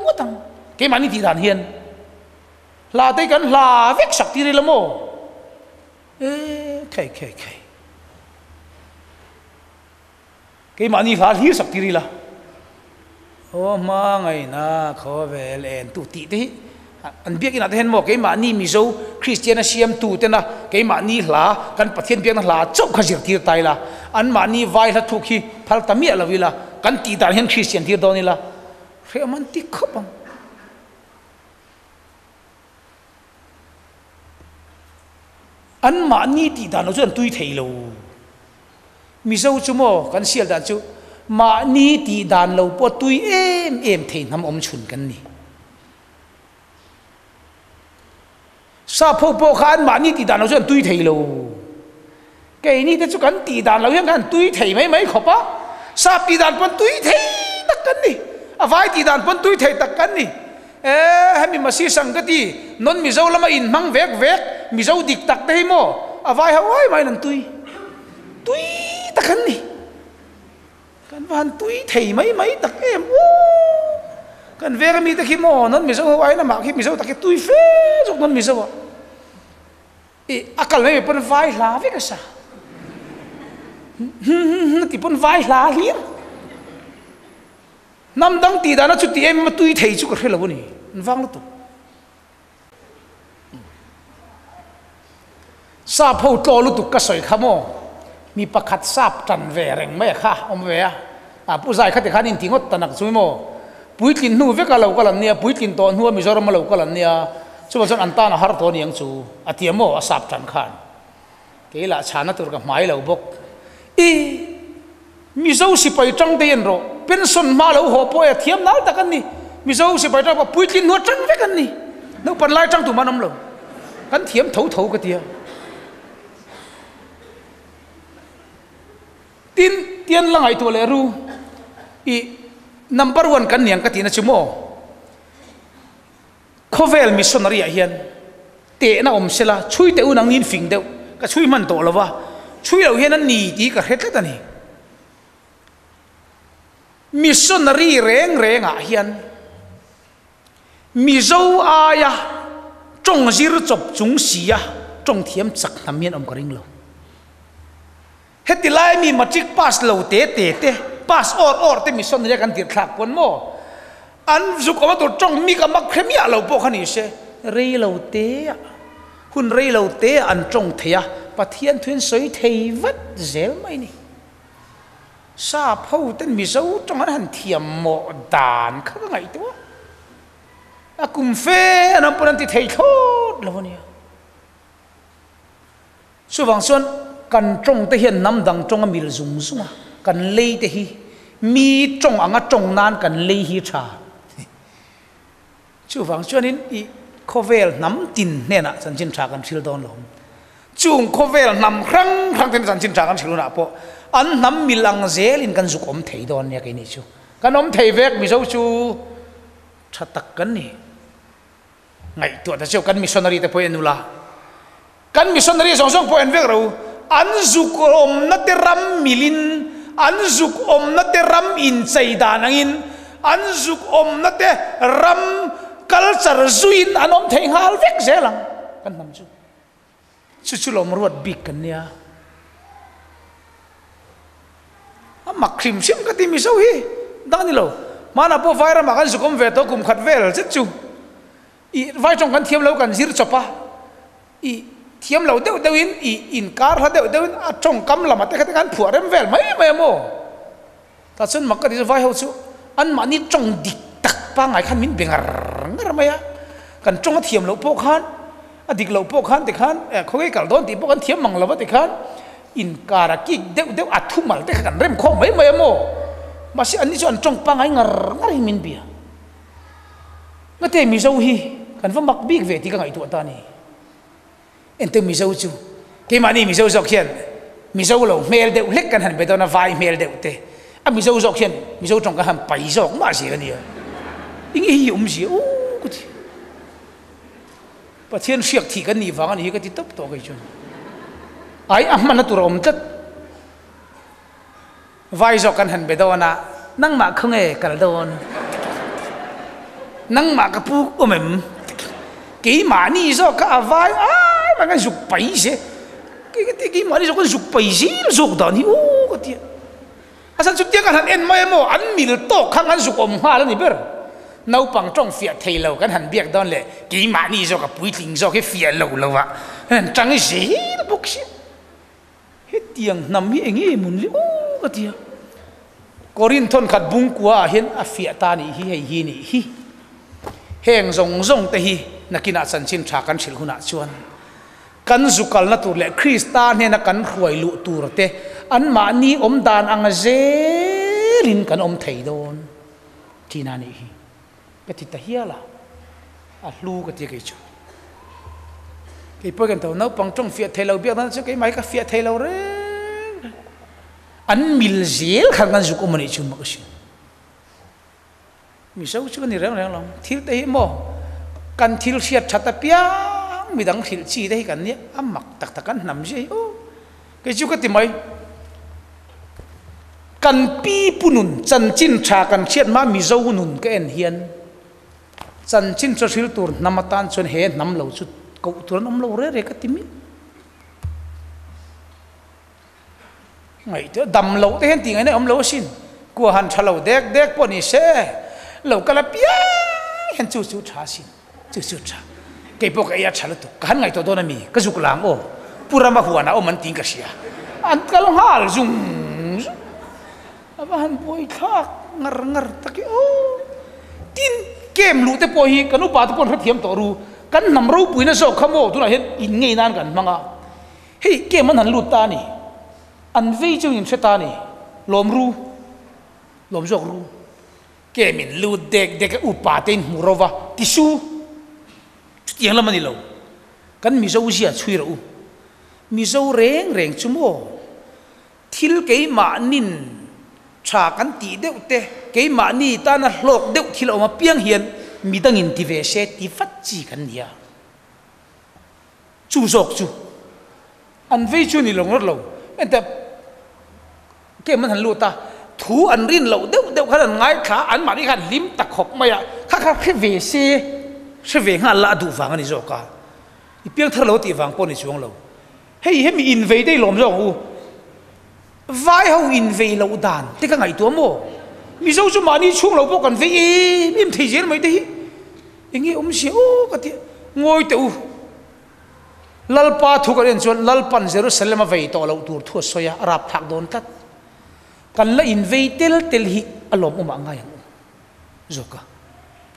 ngawt ang. Keimahni tih dan hian hla te hi kan hla vek sak tir ila maw? E khei khei khei. Keimahni hla hlir sak tir ila, Aw hmangaihna khawvel en tu tih te hi an biak inah te hian maw keimahni Mizo Kristiana siamtu tena keimahni hla kan Pathian biakna hla chauh kha zirtir ta ila, anmahni vai hla thuk hi phal ta miah lo ila, kan tih dan hian Kristian tir dawn ila hrehawm an ti khawp ang. Anmahni tih dan lo chu an tui thei lo. Mizo chu maw kan sial dan chu mahni tih dan lo pawh tui em em thei hnam awm chhun kan ni. Sap ho pawh kha anmahni tih dan lo chu an tui thei lo. Keini te chu kan tih dan lo hian kan tui thei mai mai khawp a, sap tih dan pawn tui thei tak kan ni, a vai tih dan pawn tui thei tak kan ni. E, hemi Masi sang ka ti, non Mizo lama inhmang vek vek, Mizo dik tak te hi maw, a vai ho ai maiin an tui, tui tak an ni. Kan va han tui thei mai mai tak em aw! Kan veng ami te khi maw, non Mizo ho aiin amah khi Mizo tak hi tui fe zawk non Mizo ah. I a kal mai mai pawn vai hla vek a sa. Hum ti pawn vai hla hlir. Hnam dang tih dana chu ti em em a tui thei chu ka hre lo a ni. An vang lutuk. Sap ho tlaw lutuk ka sawi kha maw? Mi pakhat sap tan ve reng mai a kha awm ve a. A pu zai kha ti khan inti ngawt ta nak chu maw? Puitlin hnu vek a lo kal an nia, puitlin tawh hnua Mizoram a lo kal an nia, chuvang chuan an tan a har tawh a ni ang chu, a ti a maw a sap tan khan. Kei lah chhana tur ka hmai lo bawk. I Mizo sipai tang te en rawh, pension hma lo haw pawh e a thiam nal tak an ni. Mizo sipai tang pawh puitlin hnua tang vek an ni. Naupan lai tang tum an awm lo. Kan thiam tho tho ka ti a. Tin, tian la ngaihtuah leh ru. I number one kan niang ka tihna chu maw? Khawvel missionary ah hian tehna awm sela chhui teh u nang niin fing deuh ka chhui hman tawh lo va, chhui loh hian an ni tih ka hre tlat a ni. Missionary reng reng ah hian Mizo aia tawng zir chawp chung sia tawng thiam chak hnam hian awm ka ring lo. Heti lai mi matric pass lo te te te, pass awr awr te missionary a kan tirh thlak pawn maw? An zuk awm a tur tawng mi ka mak hre miah lo pawh kha ni se, rei lo te ah, hun rei lo te ah an tawng thei a, Pathian thu in sawi thei vat zel mai ni. Sap ho ten Mizo tawng an han thiam mawh dan kha ka ngaihtuah a, a kum fe an awm pawn an ti thei thlawt lo a nia. Chuvang chuan kan tawng te hian hnam dang tawng a mil zung zung a, kan lei te hi mi tawng anga tawng nan kan lei hi tha. Chuvang chuanin i khawvel hnam tin hnenah chanchin tha kan hril dawn lo. Chung khawvel hnam hrang hrang ten chanchin tha kan hril hunah pawh an hnam mil ang zelin kan zuk awm thei dawn nia keini chu. Kan awm thei vek Mizo chu tha tak kan ni. Ngaihtuah ta cheu kan missionary te pawh en ula, kan missionary zawng zawng pawh en vek ro, an zuk awmna te ram milin, an zuk awmna te ram inchei dan angin, an zuk awmna te ram Culture zuiin an awm thei nghal vek zel ang kan hnam chu. Chu chu lawm ruat bik kan nia. A mak hrim hrim ka ti Mizo hi dang a ni lo. Hmanah pawh vai ramah kan zuk awm ve tawh kum khat vel zet chu i vai tawng kan thiam lo kan zir chawp a, i thiam lo deuh deuhin i inkar hla deuh deuhin a tawngkam lamah te kha te khan phuah rem vel mai mai a maw? Tah chuan mak ka ti chu vai ho chu anmahni tawng dik tak pangngai khan min be ngar ngar mai a, kan tawng a thiam loh pawh khan a dik loh pawh khan tikhan eh khawnge kal dawn tih pawh kan thiam mang lo va tikhan inkar a kik deuh deuh a thumal te kha kan rem khawm mai mai a maw? Mahse anni chu an tawng pangngai ngar ngar hi min bia. Ngate Mizo hi kan va mak bik ve tih ka ngaihtuah ta a ni. Ente Mizo chu keimahni Mizo zawk hian Mizo lo hmel deuh hlek kan han be dawn a, vai hmel deuh te a Mizo zawk hian Mizo tawng kan han pai zawk mah zel a nia. Enge hi awmzia u ka ti. Pathian hriak thih kan nih vang a nih hi ka ti tawp tawh kei chuan. Ai a hman a tur a awm tlat. Vai zawk kan han be dawn a, nangmah khawnge kal dawn? Nangmah ka pu awm em? Keimahni zawk kha a vai ai mai kan zuk pai se. Kei ka ti keimahni zawk kan zuk pai zel zawk dan hi aw ka ti a. A chhan chu tiang kan han en mai emaw an mil tawk kha kan zuk awm nghal a ni ber. Naupang tawng fiah thei lo kan han biak dawn leh keimahni zawk a puitling zawk hi fiah lo lo ah an tang zel bawk sia. Hetiang hnam hi eng nge mun le aw ka ti a. Korinth thawnkhat bungkua ah hian a fiah ta nih hi hei hi nih hi. Heng zawng zawng te hi nakinah chanchin tha kan hrilh hunah chuan kan zu kalna tur leh Krista hnena kan hruai luh tur te anmahni awm dan ang zelin kan awm thei dawn tina nih hi. Ka ti ta hial a, a hlu ka ti a kei chu. Kei pawh hian tho naupang tawng fiah thei lo biak dan chu keimah hi ka fiah thei lo reng reng. An mil zel khan kan zuk awm a nih chu mak a si. Mizo chu ka ni reng reng lo, thil te hi maw kan thil hriat that apiang midang hrilh chi te hi kan nia, a mak tak tak kan hnam zia hi aw. Kei chu ka ti mai. Kan pi pu nun chanchin tha kan hriat hma Mizo nun ka en hian chanchin chu hril tur hnam atan chuan he hnam lo chu koh tur an awm lo re re ka ti miah. Ngaihtuah dam loh te hian tih ngaihna awm lo asin. Kua han tha lo dek dek pawh ni se lo kal apiang hian chu chu tha asin. Chu chu tha. Kei pawh ka ei a tha lutuk. Ka han ngaihtuah dawn a mi? Ka zuk lang aw. Pu Rama huanah awm an tiin ka hria. An kal nghal zung zung. A va han buai thlak ngar ngar tak e aw. Tin, kem luh te pawh hi kan upa te pawh an hrethiam tawh ru. Kan hnam ropuina zawk kha maw tunah hian in ngei nan kan hmang a. Hei kem an han lut ta a ni. An vei chu in hre ta a ni. Lawm ru. Lawm zawk ru. Ke min lut dek dek a upa te in hmu ro va ti su. Chutiang lam a ni lo. Kan Mizo zia chhui rawh u. Mizo reng reng chu maw? Thil keimahnin tha kan tih deuh te, keimahni tana hlawk deuh thil a awm apiang hian midangin ti ve se ti vat chi kan ni a. Chu zawk chu an vei chu ni lo ngawt lo. Enteh Kem an han lut a, thu an rin loh deuh deuh khan an ngaithla a, anmahni khan hlim ta khawp mai a, kha kha hre ve se, hre ve nghal la a duh vang a ni zawk a, i piang thar lo tih vang pawh a ni chuang lo. Hei hemi invei te i lawm zawk ang u, vai ho invei loh dan te ka ngaihtuah maw? Mizo chu mahni chhung lo pawh kan vei em em thei zel mai te hi, enge awmzia aw ka ti a, ngawi teh u. Lalpa thu kan en chuan Lalpan Jerusalem a vei tawh loh tur thu a sawi a, a rapthlak dawn tlat. Kan la invei tel tel hi a lawmawm ah ngai ang u. Zawka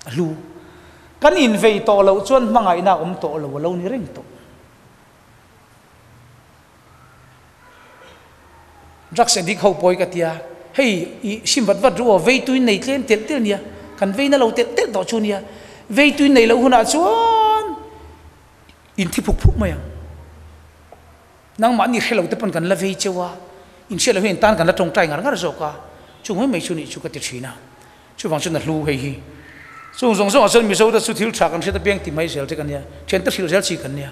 a hlu. Kan invei tawh loh chuan hmangaihna a awm tawh lo a lo ni reng tawh. Drugs addict ho pawi ka tia, hei i sim vat vat ru aw, vei tuin nei tlem telh telh nia, kan vei na lo telh telh tawh chu nia, vei tuin nei loh hunah chuan in thi phuk phuk mai ang. Nangmahni hre lo te pawn kan la vei cheu a, in hriat loh hian in tan kan la tawngtai ngar ngar zawk a, chung mai mai chu nih chu ka ti thin a, chuvang chuan a hlu hei hi. Chung zawng zawngah chuan Mizo te chu thil tha kan hriat apiang ti mai zel te kan nia, thiante hrilh zel chi kan nia.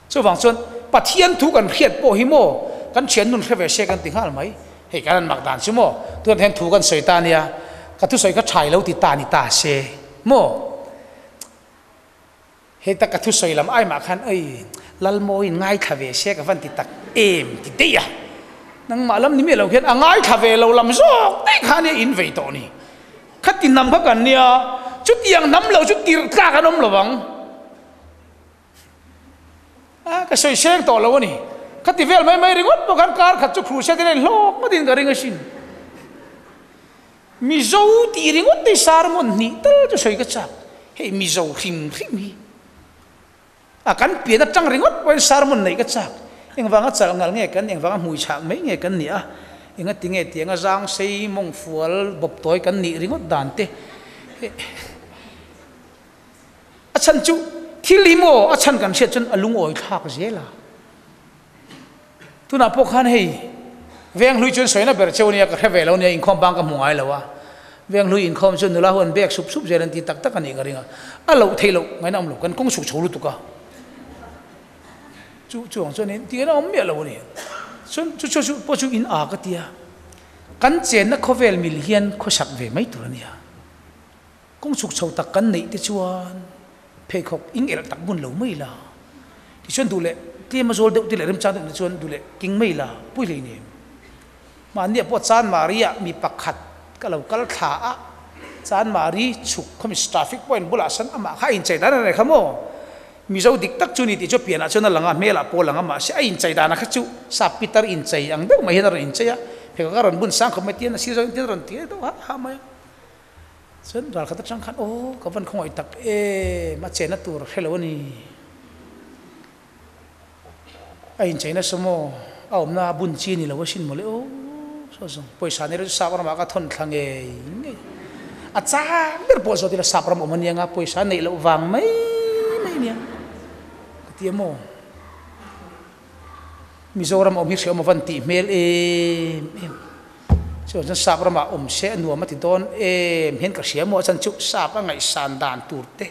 Chuvang chuan Pathian thu kan hriat pawh hi maw kan thian nun hre ve se kan ti nghal mai. Hei kan an mak dan chu maw tunah hian thu kan sawi ta nia, ka thusawi kha thai lo ti ta ni ta se maw. Heta ka thusawi lam ai mah khan ei Lalmawiin ngaithla ve se ka van ti tak em ti daih a, nangmah lam ni miah lo hian a ngaithla ve lo lam zawk daih kha ania in vei tawh ni. Khati hnam kha kan nia, chutiang hnam lo chu tirh tlak an awm lo vang. A ka sawi seng tawh lo a ni. Khati vel mai mai ringawt pawh khan kar khat chu crusade in a inhlawk ngawtin ka ring asin. Mizo tih ringawt te sermon hnih tal chu sawi ka chak. Hei Mizo hrim hrim hi a kan pian atang ringawt pawhin sermon neih ka chak. Engvanga chal ngal nge kan nih, engvanga hmui chhak mai nge kan nih a, engati nge tianga zang sei mawng fual bawp tawi kan nih ringawt dan te. A chhan chu thil hi maw a chhan kan hriat chuan a lungawi thlak zel a. Tunah pawh khan hei Venghlui chuan sawina ber cheu ania ka hre ve lo ania inkhawm bang ka hmu ngai lo a. Venghlui inkhawm chuan nula ho an bek sup sup zel an ti tak tak a nih ka ring a. A loh theih loh ngaihna awm lo kan kawng chhuk chho lutuk a. Chu chuang chuan in tihna awm miah lo a ni. Chuan chu chu chu pawh chu in a ka tia. Kan chenna khawvel mil hian khawsak ve mai tur a nia. Kawng chhuk chho tak kan neih te chuan pheikhawk ing elh tak bun lo mai la. Tichuan duh leh tlem a zawl deuh te leh remchang deuh te chuan duh leh king mai la, pui hlei nem. Mahni ah pawh Chanmari ah mi pakhat ka lo kal thla a, Chanmari chhuk khawmi traffic point bulah sawn amah kha a inchei dan a nei kha maw? Mizo dik tak chu ni tih chu pianah chuan a lang a, hmelah pawh a lang a, mahse a inchei danah kha chu sap pitar inchei ang deuh mai hian a rawn inchei a, pheikhawk a rawn bun sang khawp mai tian a sir zawng in a rawn ti deuh hah hah mai a. Chuan ral khat atang khan aw ka van khawngaih tak em a chenna tur a hrelo a ni. A incheina saw maw a awmna a bun chi a ni lo asin mawle aw saw zawng pawisa nei lo chu sap ramah ka thawn thla ngei ngei a chak ber pawh zawt ila sap ram awm a nia nga pawisa neih loh vang mai mai a nia ka ti a maw Mizoram awm hi hreawm a van tih hmel em em. Chuan chuan sap ramah awm se a nuam a ti dawn em hian ka hria maw a chan chu sap a ngaihsan dan tur te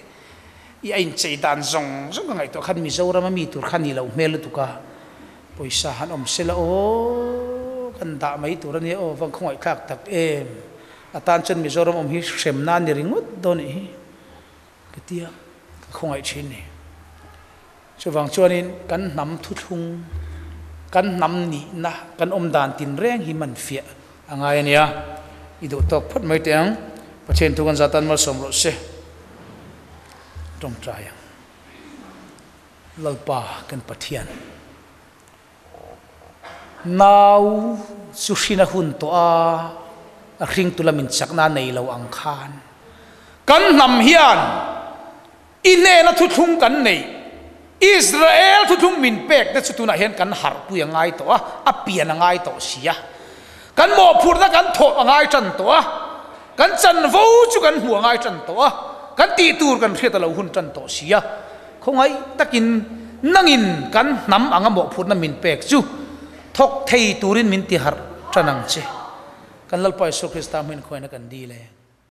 i a inchei dan zawng zawng ka ngaihtuah khan Mizoram a mi tur kha ni lo hmel lutuk a pawisa han awm se la aw kan dah mai tur a nia aw van khawngaihthlak tak em a tan chuan Mizoram awm hi hremna a ni ringawt dawn nih hi ka tia ka khawngaih thin ni. Chuvang chuanin kan hnam thuthlung, kan hnam nihna, kan awm dan tinreng hi man fiah a ngai a nia. I duh tawk phawt mai teh ang. Pathian thu kan za tan malsawm rawh se. Tawngtai ang. Lalpa kan Pathian. Nau chu hrin a hun tawh a, a hringtu lamin chakna a nei lo ang khan kan hnam hian I hnena thuthlung kan neih, Israel thuthlung min pek te chu tunah hian kan harhpui a ngai tawh a, a pian a ngai tawh si a. Kan mawhphurhna kan thawh a ngai tan tawh a, kan chanvo chu kan hmuh a ngai tan tawh a, kan tih tur kan hriat a lo hun tan tawh si a. Khawngaih takin nangin kan hnam anga mawhphurhna min pek chu thawk thei turin min ti harh tan ang che. Kan Lalpa Isua Krista hmuin khawiahna kan dil e.